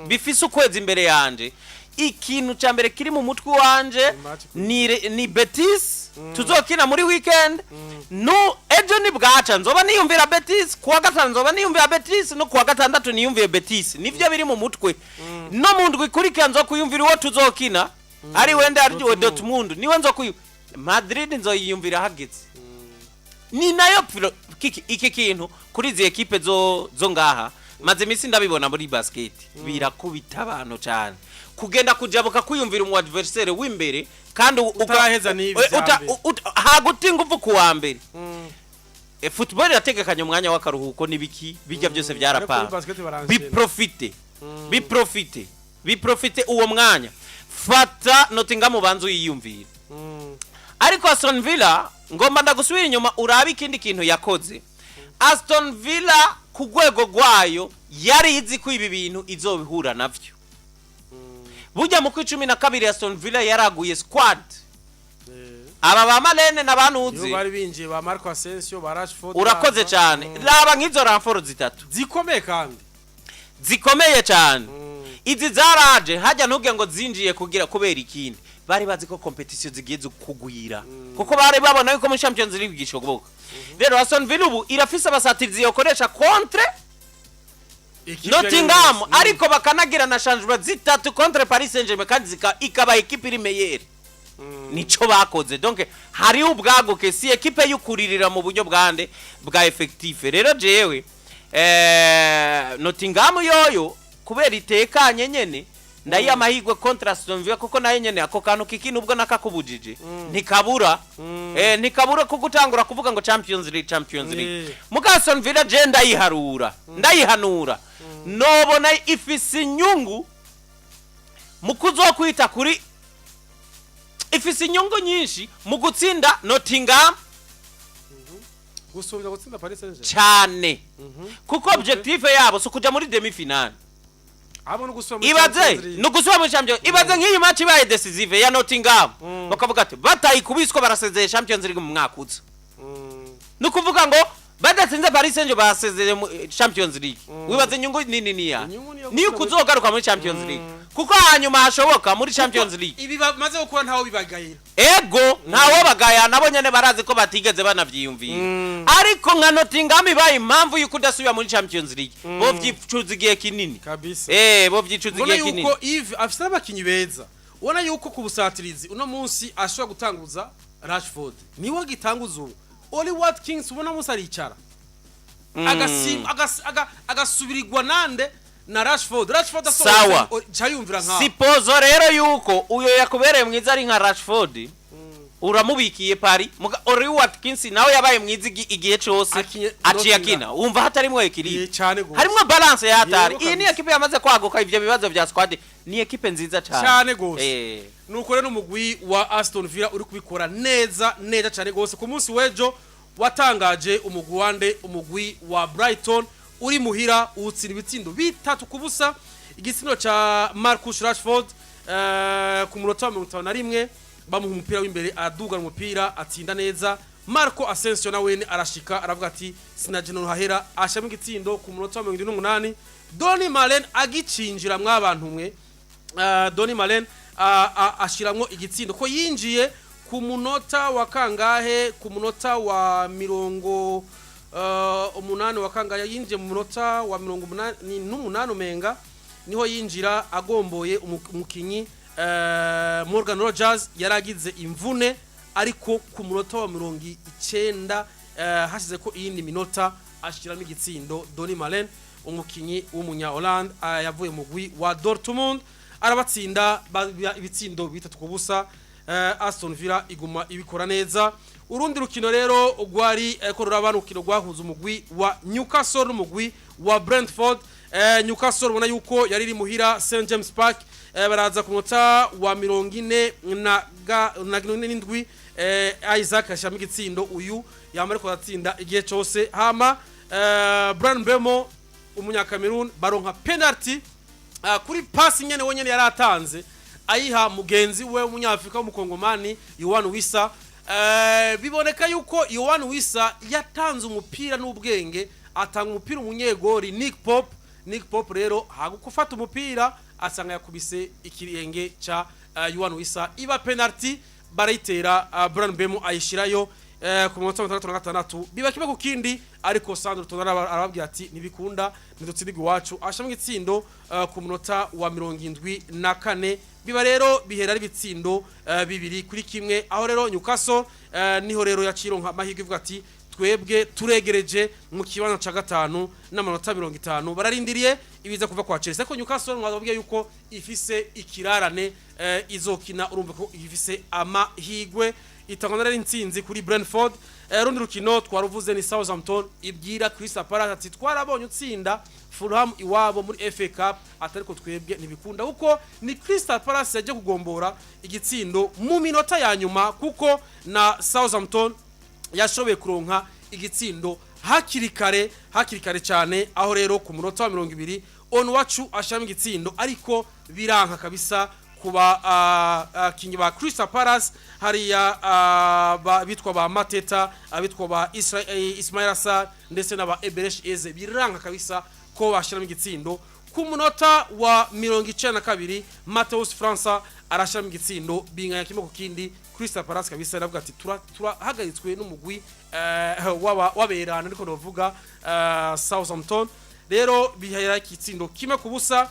bifise ukwezi imbere yanje. Ikintu ca mbere kiri mu mutwe wanje ni Betis tuzokina muri weekend. No ejo ni bwaca nzoba niyumvira Betis, kuwa gatanu nzoba niyumvira Betis, no kuwa gatandatu niyumviye Betis. Nivyo biri mu mutwe. No mu ndwi ikurikira nzokuyumvira uwo tuzokina, ari wende ari we Dortmund, niwe nzokuyu. Madrid nzoyiyumvira hageze." Ni nayo kiki iki kintu kuri izi ekipe zo ngaha maze iminsi ndabibona muri basket, birakubita abantu cyane kugenda kujabuka kwiyumvira umu adversaire w'imbere kandi Utaraheza n'ibi vya mbere. Haguta ingufu ku wa mbere. Football irategekanya umwanya w'akaruhuko n'ibiki bijya byose Ariko muri byarapanga. basket baranshena. Biprofite uwo mwanya, fata Nottingham ubanze uyiyumvire. Ariko Aston Villa, ngomba ndagusubira inyuma urabe ikindi kintu yakoze. Aston Villa ku rwego rwayo yari izi ko ibi bintu izobihura navyo. Burya mu kwa 12 Aston Villa yaraguye squad. Aba ba Marene n'abanuzi Nibo bari binjiye, ba Marco Asensio, ba Rashford. Urakoze baza. cyane. Raba nk'izo renforts zitatu zikomeye kandi. Zikomeye cyane. Izi zaraje hajya, ntuge ngo zinjiye kugira kubera ikindi, bari bazi ko compétition zigiye kugwira, kuko bari babona yuko muri Champions League gishoboka. Rero Aston Villa ubu irafise abasatirizi yokoresha contre Ikipe Nottingham, yari- ariko bakanagira na changement zitatu contre Paris Saint-Germain, kandi ikaba équipe iri meilleure. Nico bakoze. Donc hariho ubwaguke, si équipe y'ukuririra mu buryo bwande bwa effectif. Rero jewe Nottingham yoyo kubera itekanye nyene ndayiha amahirwe contre Aston Villa, kuko nayo nyene ako kantu kiki nubwo nakakubujije ntikabura, ntikabura kuko utangura kuvuga ngo Champions League, Champions League. Muga Aston Villa je ndayiharura, ndayihanura, nobona ifise inyungu mu kuzokwita kuri, ifise inyungu nyinshi mu gutsinda Nottingham Gusumbya gutsinda Paris Saint-Germain. Cyane, kuko objectif yabo si ukuja muri demi finale. Abo no gusubira muri Ibaze Champions League. ni ugusubira muri Champions. Ibaze nk'iyi match ibaye décisive ya Nottingham, bakavuga ati batayikubiswe barasezeye Champions League mu mwaka uza. Ni ukuvuga ngo badatsinze Paris Saint-Germain basezeye mu Champions League. Wibaze inyungu nini niya Inyungu niyo niyo gusubira kuzogaruka muri Champions League, kuko hanyuma hashoboka muri Champions League. Ibi bamaze gukora ntaho bibagayira. Ego, ntawo bagaya, nabo nyene barazi ko batigeze banavyiyumvira. Ariko nka Nottingham ibaye impamvu yuko udasubira muri Champions League, bo vyicuza igihe kinini. Kabisa. Bo vyicuza Ubona igihe kinini. yuko Yves afise n'abakinyi beza, ubona yuko ku busatirizi uno munsi ashobora gutanguza Rashford, niwe gitanguza ubu. Oli Watkins ubona munsi aricara, agasubirirwa nande? Na Rashford. Rashford Sawa. asohotse yumvira nkaho. Supposons rero yuko uyo yakubereye mwiza ari nka Rashford, uramubikiye Paris. Muga Oli Watkins nawe yabaye mwiza igihe cose Akinye aciye Nottingham. akina, wumva hatarimwo équilibre? Cyane gose. Harimwo balance ya hatari. Yego, Iyi ni kabisa. ekipe yamaze kwaguka. Ivyo bibazo vya squad, ni ekipe nziza cyane. Cyane gose. Nuko rero umugwi wa Aston Villa uri kubikora neza neza cyane gose. Ku munsi w'ejo watangaje umugwi wande? Umugwi wa Brighton uri muhira, uwutsinda ibitsindo 3-0. Igitsindo ca Marcus Rashford ku munota wa 51, bamuha umupira w'imbere, aradugana umupira, atsinda neza. Marco Asensio nawe arashika, aravuga ati: "Sinaje hahera." Ashamo igitsindo ku munota wa 78. Donyell Malen agicinjira mwabantu mwe, Donyell Malen ashiramwo igitsindo ko yinjiye ku munota wa kangahe? Ku munota wa 80 wa kangahe yinjiye? Mu munota wa 88 umenga niho yinjira, agomboye umukinyi Morgan Rogers yaragize imvune. Ariko ku munota wa 90, hashize ko iyindi minota, ashiramo igitsindo Donyell Malen, umukinyi w'umunya Hollande, yavuye mu mugwi wa Dortmund, arabatsinda ibitsindo 3-0. Aston Villa iguma ibikora neza. Urundi rukino rero rwari ko ruraba, urukino rwahuza umugwi wa Newcastle n'umugwi wa Brentford. Newcastle ubona yuko yari iri muhira St James Park. Baraza ku munota wa 47, Isak ashyiramo igitsindo. Uyu yamara ariko aratsinda igihe cyose. Hama Bryan Mbeumo, umunyakamerun, baronka penalty kuri pasi nyene wenyene yari atanze ayiha mugenzi we w'umunyafrika w'umukongomani Yoane Wissa. Biboneka yuko Yoane Wissa yatanze umupira n'ubwenge, atanga umupira umunyegori Nick Pope. Nick Pope rero hagufata umupira asanga yakubise ikirenge ca Yoane Wissa, iba penalty, barayitera, Bryan Mbeumo ayishirayo ku munota wa 66, biba 1-1. Ariko Sandro Tonali arababwira ati: "Ntibikunda, ntidutsindirwa iwacu." Ashamo igitsindo ku munota wa 74, biba rero bihera ari ibitsindo 2-1. Aho rero Newcastle niho rero yacironka amahirwe, ivuga ati: "Twebwe turegereje mu kibanza ca gatanu n'amanota 50." Bararindiriye ibiza kuva kwa Chelsea, ariko Newcastle mwababwiye yuko ifise ikirarane izokina. Urumva ko ifise amahigwe. Itangwa rero intsinzi kuri Brentford. Rundi rukino twaruvuze, ni Southampton ibwira Crystal Palace ati: "Twarabonye utsinda Fulham iwabo muri FA Cup, atariko twebwe ntibikunda," kuko ni Crystal Palace yaje kugombora igitsindo mu minota ya nyuma, kuko na Southampton yashoboye kuronka igitsindo hakiri kare, hakiri kare cyane. Aho rero ku munota wa 20 Onuachu ashiramo igitsindo, ariko biranka kabisa kuba kinyi ba Crystal Palace hariya, bitwa ba Mateta, abitwa ba Ismaila Sarr ndetse n'aba Eberechi Eze, biranka kabisa ko bashiramo igitsindo. Ku munota wa 92 Mateus França arashiramo igitsindo, binganya 1-1. Crystal Palace kabisa aravuga ati: "Turahagaritswe n'umugwi waberana." Ariko novuga Southampton rero bihera igitsindo 1-0.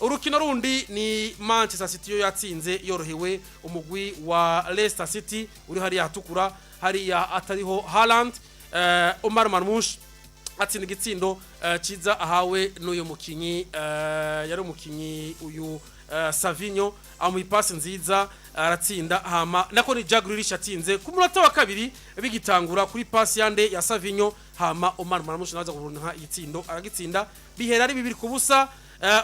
Urukino rundi ni Manchester City, yo yatsinze yorohewe umugwi wa Leicester City uri hariya hatukura, hariya atariho Haaland. Omar Marmoush atsinda igitsindo ciza ahawe n'uyu mukinyi, yari umukinyi uyu Savinho, amuha ipasi nziza aratsinda. Hama nako ni Jack Grealish atsinze ku munota wa kabiri bigitangura kuri pasi yande ya Savinho. Hama Omar Marmoush naza kuronka igitsindo, aragitsinda, bihera ari 2-0.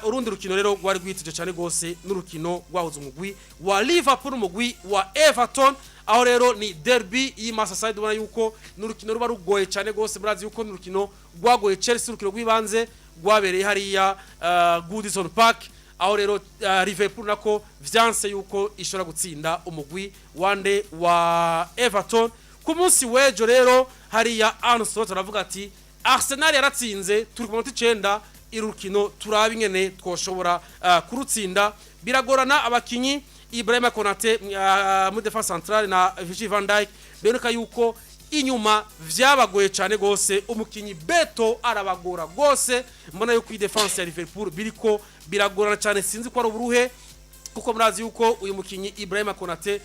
Urundi rukino rero rwari rwitije cyane gose n'urukino rwahuze umugwi wa Liverpool, umugwi wa Everton. Aho rero ni derby y'i Merseyside. Ubona yuko n'urukino ruba rugoye cyane gose. Murazi yuko n'urukino rwagoye Chelsea, urukino rw'ibanze rwabereye hariya Goodison Park, aho rero Liverpool nako vyanse yuko ishobora gutsinda umugwi wande wa Everton. Ku munsi w'ejo rero hariya Arne Slot aravuga ati: "Arsenal yaratsinze, turi ku manota 9, irukino turabe ingene twoshobora kurutsinda." Biragorana. Abakinyi Ibrahima Konate muri défense centrale na Virgil van Dijk biboneka yuko inyuma vyabagoye cyane gose. Umukinyi Beto arabagora gose. Mbona yuko iyi défense ya Liverpool biriko biragorana cyane, sinzi ko ari uburuhe, kuko murazi yuko uyu mukinyi Ibrahima Konate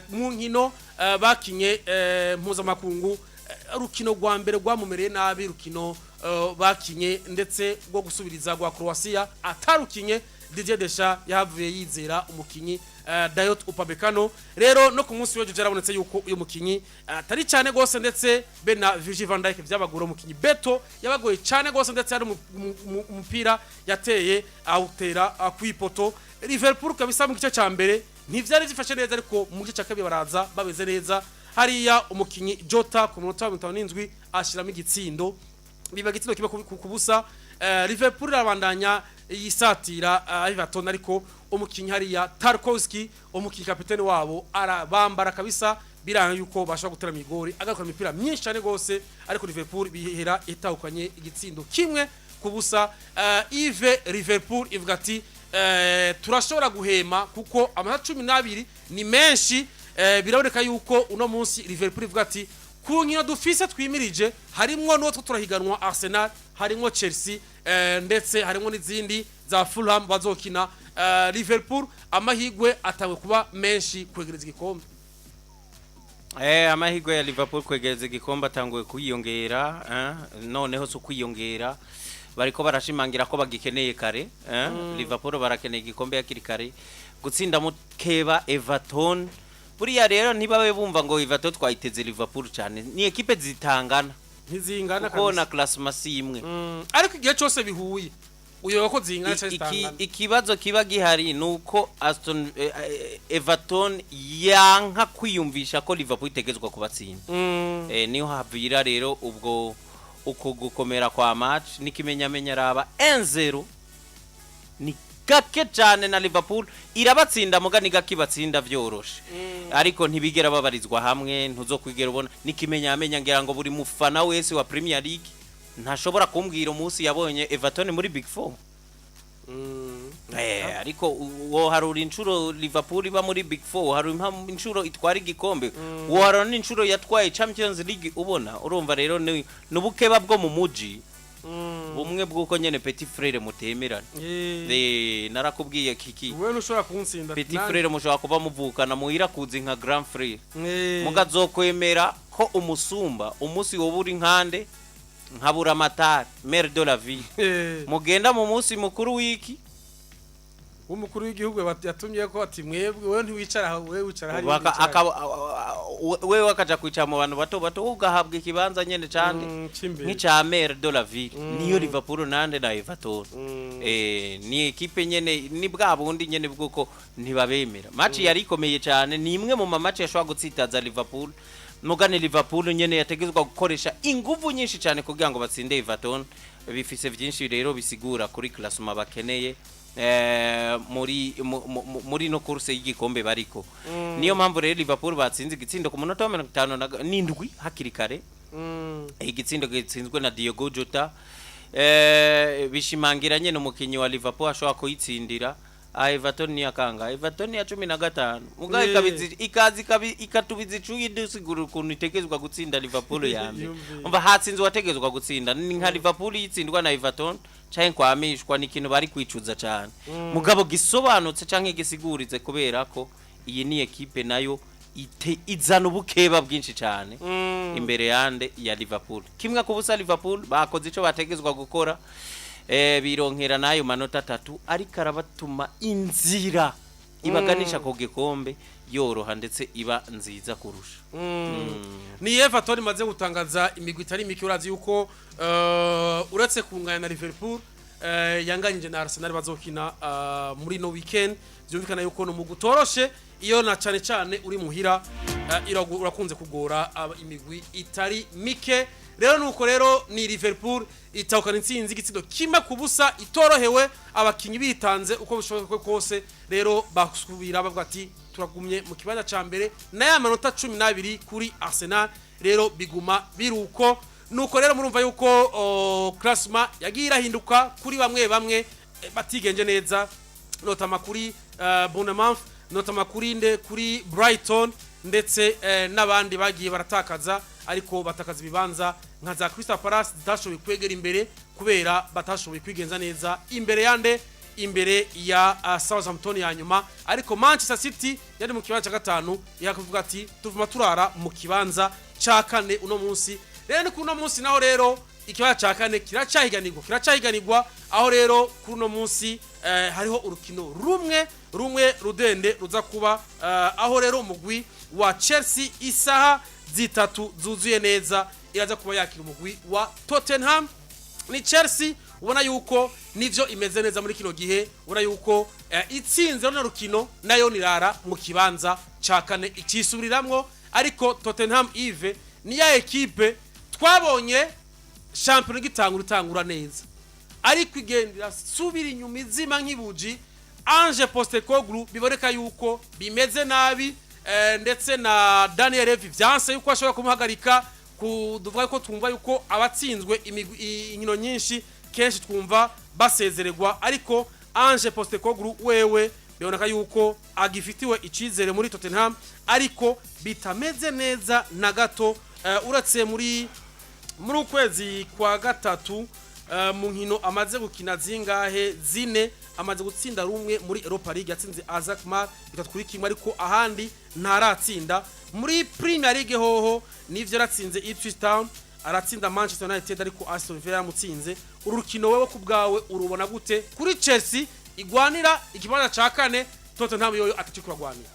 mu nkino bakinye mpuzamakungu, rukino rwa mbere rwamumereye nabi, rukino bakinye ndetse rwo gusubiriza rwa Croatia atarukinye. Didier Deschamps yahavuye yizera umukinyi Dayot Upamecano. Rero no ku munsi w'ejo byarabonetse yuko uyu mukinyi atari cyane gose, ndetse be na Virgil van Dijk byabagora. Umukinyi Beto yabagoye cyane gose, ndetse hari umupira yateye awutera ku ipoto. Liverpool kabisa mu gice cya mbere ntivyari byifashe neza, ariko mu gice cya kabiri baraza bameze neza. Hariya umukinyi Jota ku munota wa 57 ashiramo igitsindo, biba igitsindo 1-0. Liverpool irabandanya yisatira Everton, ariko umukinyi hariya Tarkowski, umukinyi kapitene wabo, arabambara kabisa, biranga yuko bashobora gutera migori, agakora imipira myinshi cyane gose, ariko Liverpool bihera itahukanye igitsindo 1-0. Yves, Liverpool ivuga ati: "Turashobora guhema kuko amanota 12 ni menshi." Biraboneka yuko uno munsi Liverpool ivuga ati: "Ku nkino dufise twimirije, harimwo n'uwo two turahiganwa Arsenal, harimwo Chelsea, ndetse harimwo n'izindi za Fulham bazokina." Liverpool amahigwe atangwe kuba menshi kwegereza igikombe. Amahirwe ya Liverpool kwegereza igikombe atanguye kwiyongera, noneho si ukwiyongera, bariko barashimangira ko bagikeneye kare. Liverpool barakeneye igikombe hakiri kare. Gutsinda mukeba Everton buriya rero ntibabe bumva ngo Everton twayiteze Liverpool cyane, ni ekipe zitangana. Ntizingana kuko kabisa. Na classement si imwe. Ariko igihe cyose bihuye. Uyoba ko zingana cyangwa zitangana? Ikibazo kiba gihari ni uko Aston Everton yanka kwiyumvisha ko Liverpool itegezwa kubatsinda. Niho havira rero ubwo uko gukomera kwa match n'ikimenyamenya, raba 1-0 ni gake cyane, na Liverpool irabatsinda muga ni gake ibatsinda vyoroshe, ariko ntibigera babarizwa hamwe, ntuzokwigera ubona n'ikimenyamenya. Ngira ngo buri mufana wese wa Premier League ntashobora kumbwira umunsi yabonye Everton muri Big Four. Ariko wo harura inshuro Liverpool iba muri Big Four, harura inshuro itwara igikombe, wo harura n'inshuro yatwaye Champions League. Ubona urumva rero ni n'ubukeba bwo mu muji bumwe bw'uko nyene petit frère mutemerana. Narakubwiye kiki. Wewe ntushobora kuntsinda. Petit frère mushobora kuba muvukana muhira kuzi nka grand frère, mukazokwemera ko umusumba umunsi woba uri nkande nkabura amatari maire de la ville, mugenda mu munsi mukuru w'iki. W'umukuru w'igihugu yatumye ko ati mwebwe, wewe ntiwicara aho, wewe wicara hariya. Wewe akaja kwicara mu bantu bato bato, wowe ugahabwa ikibanza nyene cande? C'imbere. Nk'ica maire de la ville. Niyo Liverpool nande na Everton. Ni ekipe nyene ni bwa bundi nyene bwuko ntibabemera. Match yari ikomeye cyane, ni imwe mu match yashobora gutsitaza Liverpool, mugane Liverpool nyene yategezwa gukoresha inguvu nyinshi cyane kugira ngo batsinde Everton. Bifise vyinshi rero bisigura kuri classement bakeneye muri no course y'igikombe bariko. Niyo mpamvu rero Liverpool batsinze igitsindo ku munota wa 57 hakiri kare, igitsindo gitsinzwe na Diogo Jota, bishimangira nyene umukinyi wa Liverpool ashobora kuyitsindira. Everton ni akanga, Everton ya 15 mugabe ikabizi ikazi ikatubiza icuyi dusigura ukuntu itegerezwa gutsinda Liverpool ya mbere. Yumvise. Umva, hatsinze uwategerezwa gutsinda. Ni nka Liverpool yitsindwa na Everton canke kwamishwa, ni ikintu bari kwicuza cane, mugabo gisobanutse canke gisiguritse, kubera ko iyi ni ekipe nayo izana ubukeba bwinshi cane imbere yande ya Liverpool. 1-0, Liverpool bakoze ico bategezwa gukora, bironkera n'ayo manota atatu, ariko arabatuma inzira ibaganisha ku gikombe yoroha ndetse iba nziza kurusha. Ni Everton imaze gutangaza imigwi itari mike. Urazi yuko uretse kunganya na Liverpool, yanganyije na Arsenal bazokina muri no weekend. Byumvikana yuko no mugwi utoroshe, iyo na cane cane uri muhira, urakunze kugora imigwi itari mike. Rero nuko rero ni Liverpool itahukana intsinzi igitsindo 1-0 itorohewe, abakinyi bitanze uko bishoboka kose. Rero basubira bavuga ati turagumye mu kibanza ca mbere na ya manota 12 kuri Arsenal. Rero biguma biruko. Nuko rero murumva yuko classement yagiye irahinduka kuri bamwe bamwe batigenje neza, notamment kuri Bournemouth, notamment kuri nde, kuri Brighton, ndetse n'abandi bagiye baratakaza, ariko batakaza ibibanza nka za Crystal Palace zitashoboye kwegera imbere kubera batashoboye kwigenza neza imbere yande, imbere ya Southampton ya nyuma. Ariko Manchester City yari mu kibanza cya gatanu yakavuga ati tuvuma turara mu kibanza ca kane uno munsi. Rero ni kuri uno munsi naho rero ikibanza ca kane kiracahiganirwa, aho rero kuri uno munsi hariho urukino rumwe rumwe rudende ruza kuba, aho rero umugwi wa Chelsea isaha 3 zuzuye neza iraza kuba yakira umugwi wa Tottenham. Ni Chelsea ubona yuko nivyo imeze neza muri kino gihe, ubona yuko itsinze runo rukino nayo nirara mu kibanza ca kane ikisubiriramwo. Ariko Tottenham Ive ni ya ekipe twabonye shampiyona igitangura itangura neza, ariko igenda irasubira inyuma izima nk'ibuji. Ange Postecoglou biboneka yuko bimeze nabi, ndetse na Daniel Levy vyanse yuko ashobora kumuhagarika. Kuduvuga ko twumva yuko abatsinzwe inkino nyinshi kenshi twumva basezererwa, ariko Ange Postecoglou wewe biboneka yuko agifitiwe icizere muri Tottenham, ariko bitameze neza na gato. Uretse muri ukwezi kwa gatatu, mu nkino amaze gukina zingahe, zine, amaze gutsinda rumwe muri Europa League, yatsinze AZ Alkmaar 3-1, ariko ahandi ntaratsinda. Muri Premier League hoho nivyo yaratsinze Ipswich Town, aratsinda Manchester United, ariko Aston Villa yaramutsinze. Uru rukino wewe ku bwawe urubona gute kuri Chelsea igwanira ikibanza ca kane, Tottenham yoyo atacyo kuragwanira?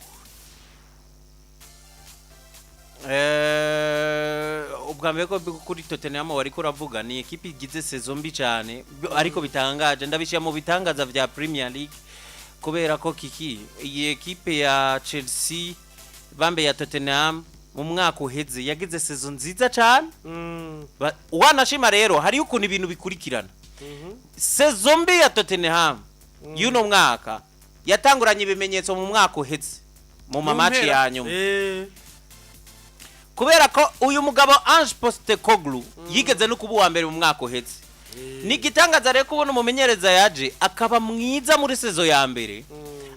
Ubwa mbere ko kuri Tottenham wariko uravuga, ni ekipe igize saison mbi cyane, ariko bitangaje, ndabishyira mu bitangaza vya Premier League, kubera ko kiki iyi ekipe ya Chelsea, bambe ya Tottenham, mu mwaka uheze yagize saison nziza cyane. Wanashima rero hariyo ukuntu ibintu bikurikirana. Saison mbi ya Tottenham y'uno mwaka yatanguranye ibimenyetso mu mwaka uheze mu ma match Mu mpera. ya nyuma, kubera ko uyu mugabo Ange Postecoglou yigeze no kuba uwa mbere mu mwaka uheze. Ni igitangaza rero kubona umumenyereza yaje akaba mwiza muri saison ya mbere,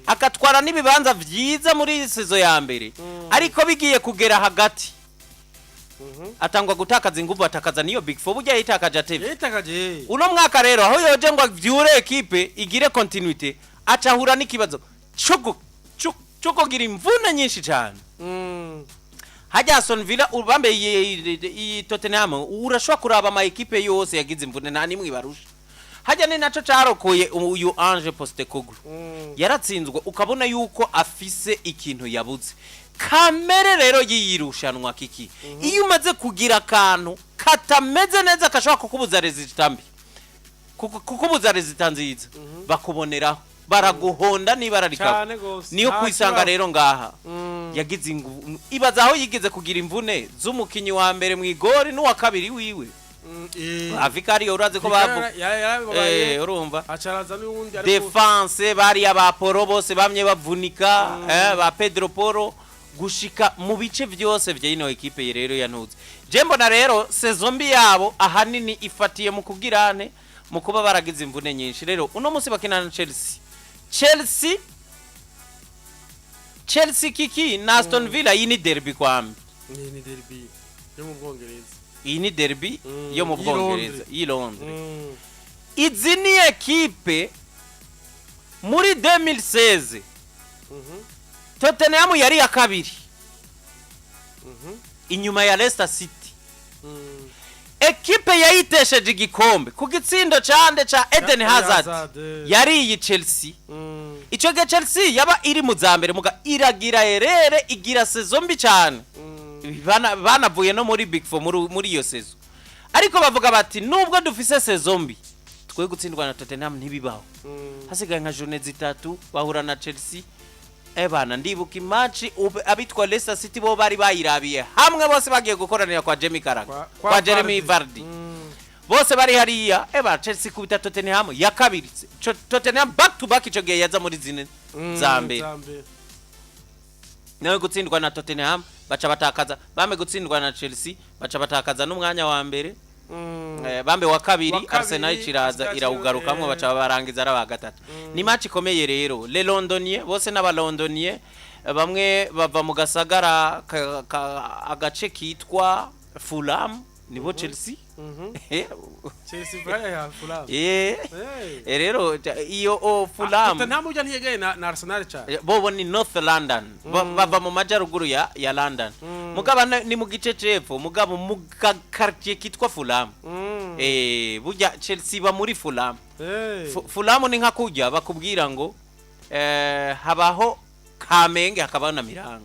akatwara n'ibibanza vyiza muri saison ya mbere, ariko bigiye kugera hagati atangwa gutakaza inguvu, atakaza niyo Big Four, burya yitakaje atevye. Yitakaje. Uno mwaka rero aho yoje ngo avyure ekipe igire continuité, acahura n'ikibazo co kugira imvune nyinshi cyane. Hajya Aston Villa ubambe iyi Tottenham, urashobora kuraba ama ekipe yose yagize imvune, nta nimwe ibarusha. Hajya ni naco carokoye uyu Ange Postecoglou. Yaratsinzwe ukabona yuko afise ikintu yabuze. Kamere rero yiyirushanwa kiki, iyo umaze kugira akantu katameze neza kashobora kukubuza résultat mbi, kukubuza résultat nziza, bakuboneraho baraguhonda niba rikaba. Cane gose. Niyo Nta kwisanga kibazo. rero ngaha yagize inguvu. Ibaza aho yigeze kugira imvune z'umukinyi wa mbere mu igori n'uwa kabiri wiwe, Avikariyo, urazi ko bavu urumva acaraza n'uwundi ariko défense bariya ba Poro bose bamye bavunika, ba Pedro Poro, gushika mu bice byose vya ino ekipe rero yantuze. Je mbona rero saison mbi yabo ahanini ifatiye mu kugirane mu kuba baragize imvune nyinshi. Rero uno munsi bakina na Chelsea. Chelsea kiki na Aston Villa, iyi ni derby kwambi. Ni derby yo mu Bwongereza. Iyi ni derby yo mu y'i Bwongereza, Londres. y'i Londres. Izi ni ekipe muri 2016 Tottenham yari iya kabiri inyuma ya Leicester City. Ekipe yayitesheje igikombe ku gitsindo cande ca Eden Hazard Hazard, eh. yari iyi Chelsea. Ico gihe Chelsea yaba iri mu za mbere, muga iragira erere, igira saison mbi cyane. Banavuye no muri Big Four muri iyo saison, ariko bavuga bati nubwo dufise saison mbi, twe gutsindwa na Tottenham ntibibaho. Hasigaye nka journée zitatu bahura na Chelsea. Ebana, ndibuka i match abitwa Leicester City bo bari bayirabiye hamwe bose, bagiye gukoranira kwa Jamie Carragher, kwa Jeremy Vardy, bose bari hariya. Eba, Chelsea kubita Tottenham ya kabiri. Tottenham back to back ico gihe yaza muri zine za mbere. Za mbere. Nawe gutsindwa na Tottenham baca batakaza, bame gutsindwa na Chelsea baca batakaza n'umwanya wa mbere. Bambe wa kabiri. Wa kabiri, Arsenal iciraza Arsenal, irawugarukamwo, baca barangiza ari aba gatatu. Ni match ikomeye rero. Les Londoniens bose n'abalondoniens, bamwe bava mu gasagara agace kitwa Fulham, nibo Chelsea. Chelsea vaya ya Fulham. Eh. Rero iyo o Fulham. Tottenham ujya ntiyegaye na Arsenal cyane. Bobo ni North London. Bava mu majyaruguru ya London, mugaba ni mu gice c'epfo, mugabo mu quartier kitwa Fulham. Burya Chelsea iba muri Fulham. Fulham ni nka kurya bakubwira ngo habaho Kamenge hakabaho na Miranga.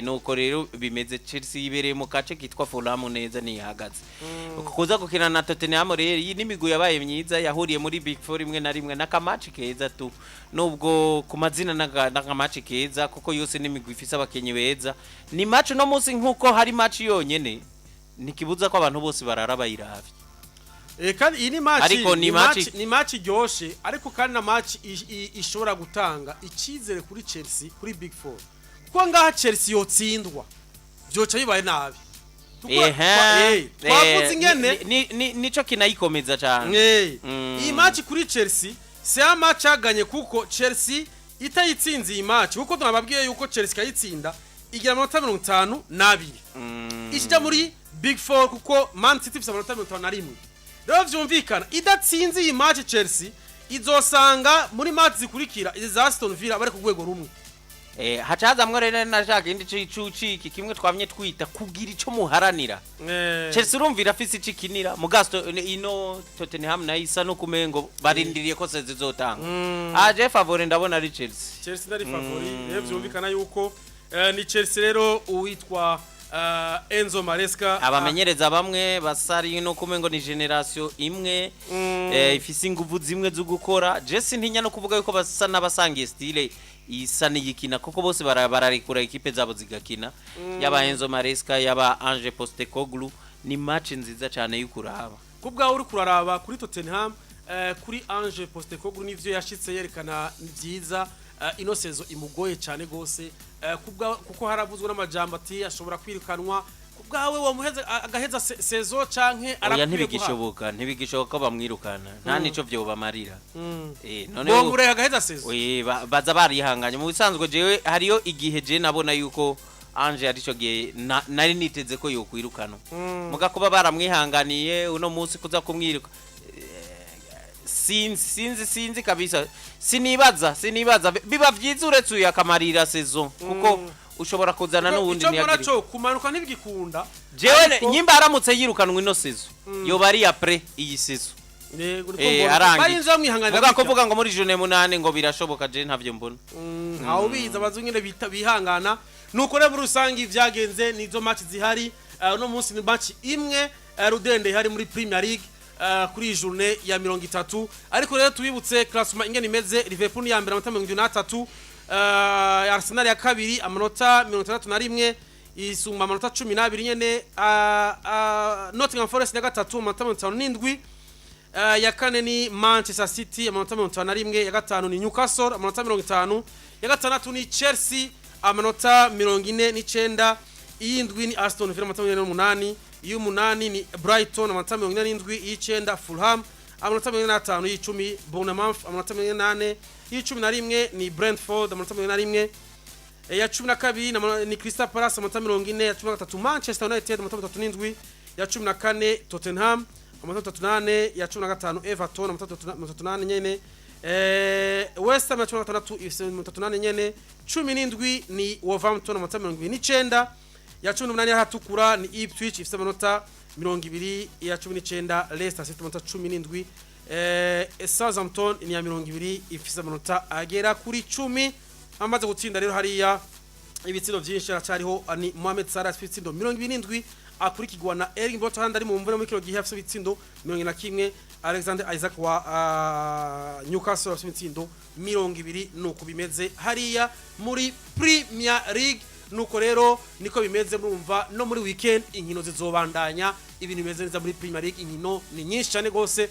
Nuko rero bimeze. Chelsea yibereye mu gace kitwa Fulham neza niyahagaze. Kuza gukina na Tottenham rero, iyi n'imigwi yabaye myiza yahuriye muri Big Four rimwe na rimwe, n'aka match keza tu, nubwo ku mazina n'aka match keza, kuko yose n'imigwi ifise abakinyi beza. Ni match no munsi nkuko hari match yonyene, ntikibuza ko abantu bose barara bayiravye. Kandi iyi ni match Ariko ni match- ni match iryoshe, ariko kandi na match ishobora gutanga icyizere kuri Chelsea kuri Big Four, kuko ngaha Chelsea yotsindwa byoca bibaye nabi. Twavuze ingene Nico kinayikomeza cyane. Iyi match kuri Chelsea c'est un match aganye, kuko Chelsea itayitsinze iyi match, kuko twababwiye yuko Chelsea kayitsinda igira amanota 52, ikijya muri Big Four, kuko Man City ifite amanota 51. Rero vyumvikana, idatsinze iyi match Chelsea izosanga muri match zikurikira izi za Aston Villa bari ku rwego rumwe. Hacazamwo rero nashaka indi cuciki kimwe twamye twita kugira ico muharanira. Chelsea urumvira afise ico ikinira mu Gasto, ino Tottenham nayo isa no kumengo barindiriye ko saison izotanga. Aje favori ndabona ari Chelsea. Chelsea ndari favori. Rero vyumvikana yuko ni Chelsea rero uwitwa Enzo Maresca. Abamenyereza bamwe basari no kumengo ni génération imwe, ifise inguvu zimwe zo gukora. Jesse ntinya no kuvuga yuko basa n'abasangiye style isa n'iyikina, kuko bose bararekura ekipe zabo zigakina, yaba Enzo Maresca, yaba Ange Postecoglou. Ni match nziza cyane y'ukuraba. Ku bwawe uri kuraraba kuri Tottenham, kuri Ange Postecoglou, nivyo yashitse yerekana byiza, ino saison imugoye cyane gose, ku bwawe, kuko haravuzwe n'amajambo ati ashobora kwirukanwa, ku bwawe wamuheza agaheza saison canke Oya. arakwiye? Ntibigishoboka ko bamwirukana, nta nico vyobamarira. None Bomure agaheza saison. Oye, baza barihanganye. Mu bisanzwe jewe hariyo igihe je nabona yuko Ange arico gihe nari niteze ko yokwirukanwa, muga kuba baramwihanganiye uno munsi kuza kumwiruka, sinzi kabisa, sinibaza biba vyiza uretse uyu akamarira saison, kuko ushobora kuzana n'uwundi. Icyo mbona Ntiyagire cyo kumanuka ntibigikunda. Jewe Ariko nyimba aramutse yirukanwa ino saison, yoba ari après iyi saison. Yego, niko mbona. Arangiye. Barinze bamwihanganira Vuga gutya. kuvuga ngo muri journée munani ngo birashoboka, je ntavyo mbona. Ntawe ubizi, abazi nyine bihangana. Nuko rero muri rusange vyagenze, nizo match zihari. Uno munsi ni match imwe, rudende ihari muri Premier League, kuri iyi journée ya 30. Ariko rero tubibutse classement ingene imeze: Liverpool ni ya mbere, amanota 73, Arsenal ya kabiri, amanota 61, isumba amanota 12 nyene. Nottingham Forest ya gatatu, amanota 57. Ya kane ni Manchester City, amanota 51. Ya gatanu ni Newcastle, amanota 50. Ya gatandatu ni Chelsea, amanota 49. Iy'indwi ni Aston Villa, amanota 48. Iy'umunani ni Brighton, amanota 47. Iy'icenda Fulham, amanota 45. Y'icumi Bournemouth, amanota 48. Y'icumi na rimwe ni Brentford, amanota 41. Ya 12 ni Crystal Palace, amanota 40. Ya 13 Manchester United, amanota 37. Ya 14 Tottenham, amanota 38. Ya 15 Everton, amanota 38 nyene. West Ham ya 16 ifise 38 nyene. 17 ni Wolverhampton, amanota 29. Ya 18 yahatukura ni Ipswich, ifise amanota 20. Ya 19 Leicester City, amanota 17. Southampton ni ya 20, ifise amanota agera kuri 10. Amaze gutsinda rero hariya ibitsindo byinshi aracyariho ni Mohamed Salah, afite ibitsindo 27, akurikirwa na Erling Braut Haaland ari mu mvune muri kino gihe, afite ibitsindo 41. Alexander Isak wa Newcastle afite ibitsindo 20. Nuko bimeze hariya muri Premier League. Nuko rero niko bimeze, murumva no muri weekend inkino zizobandanya, ibintu bimeze neza muri Premier League, inkino ni nyinshi cyane gose.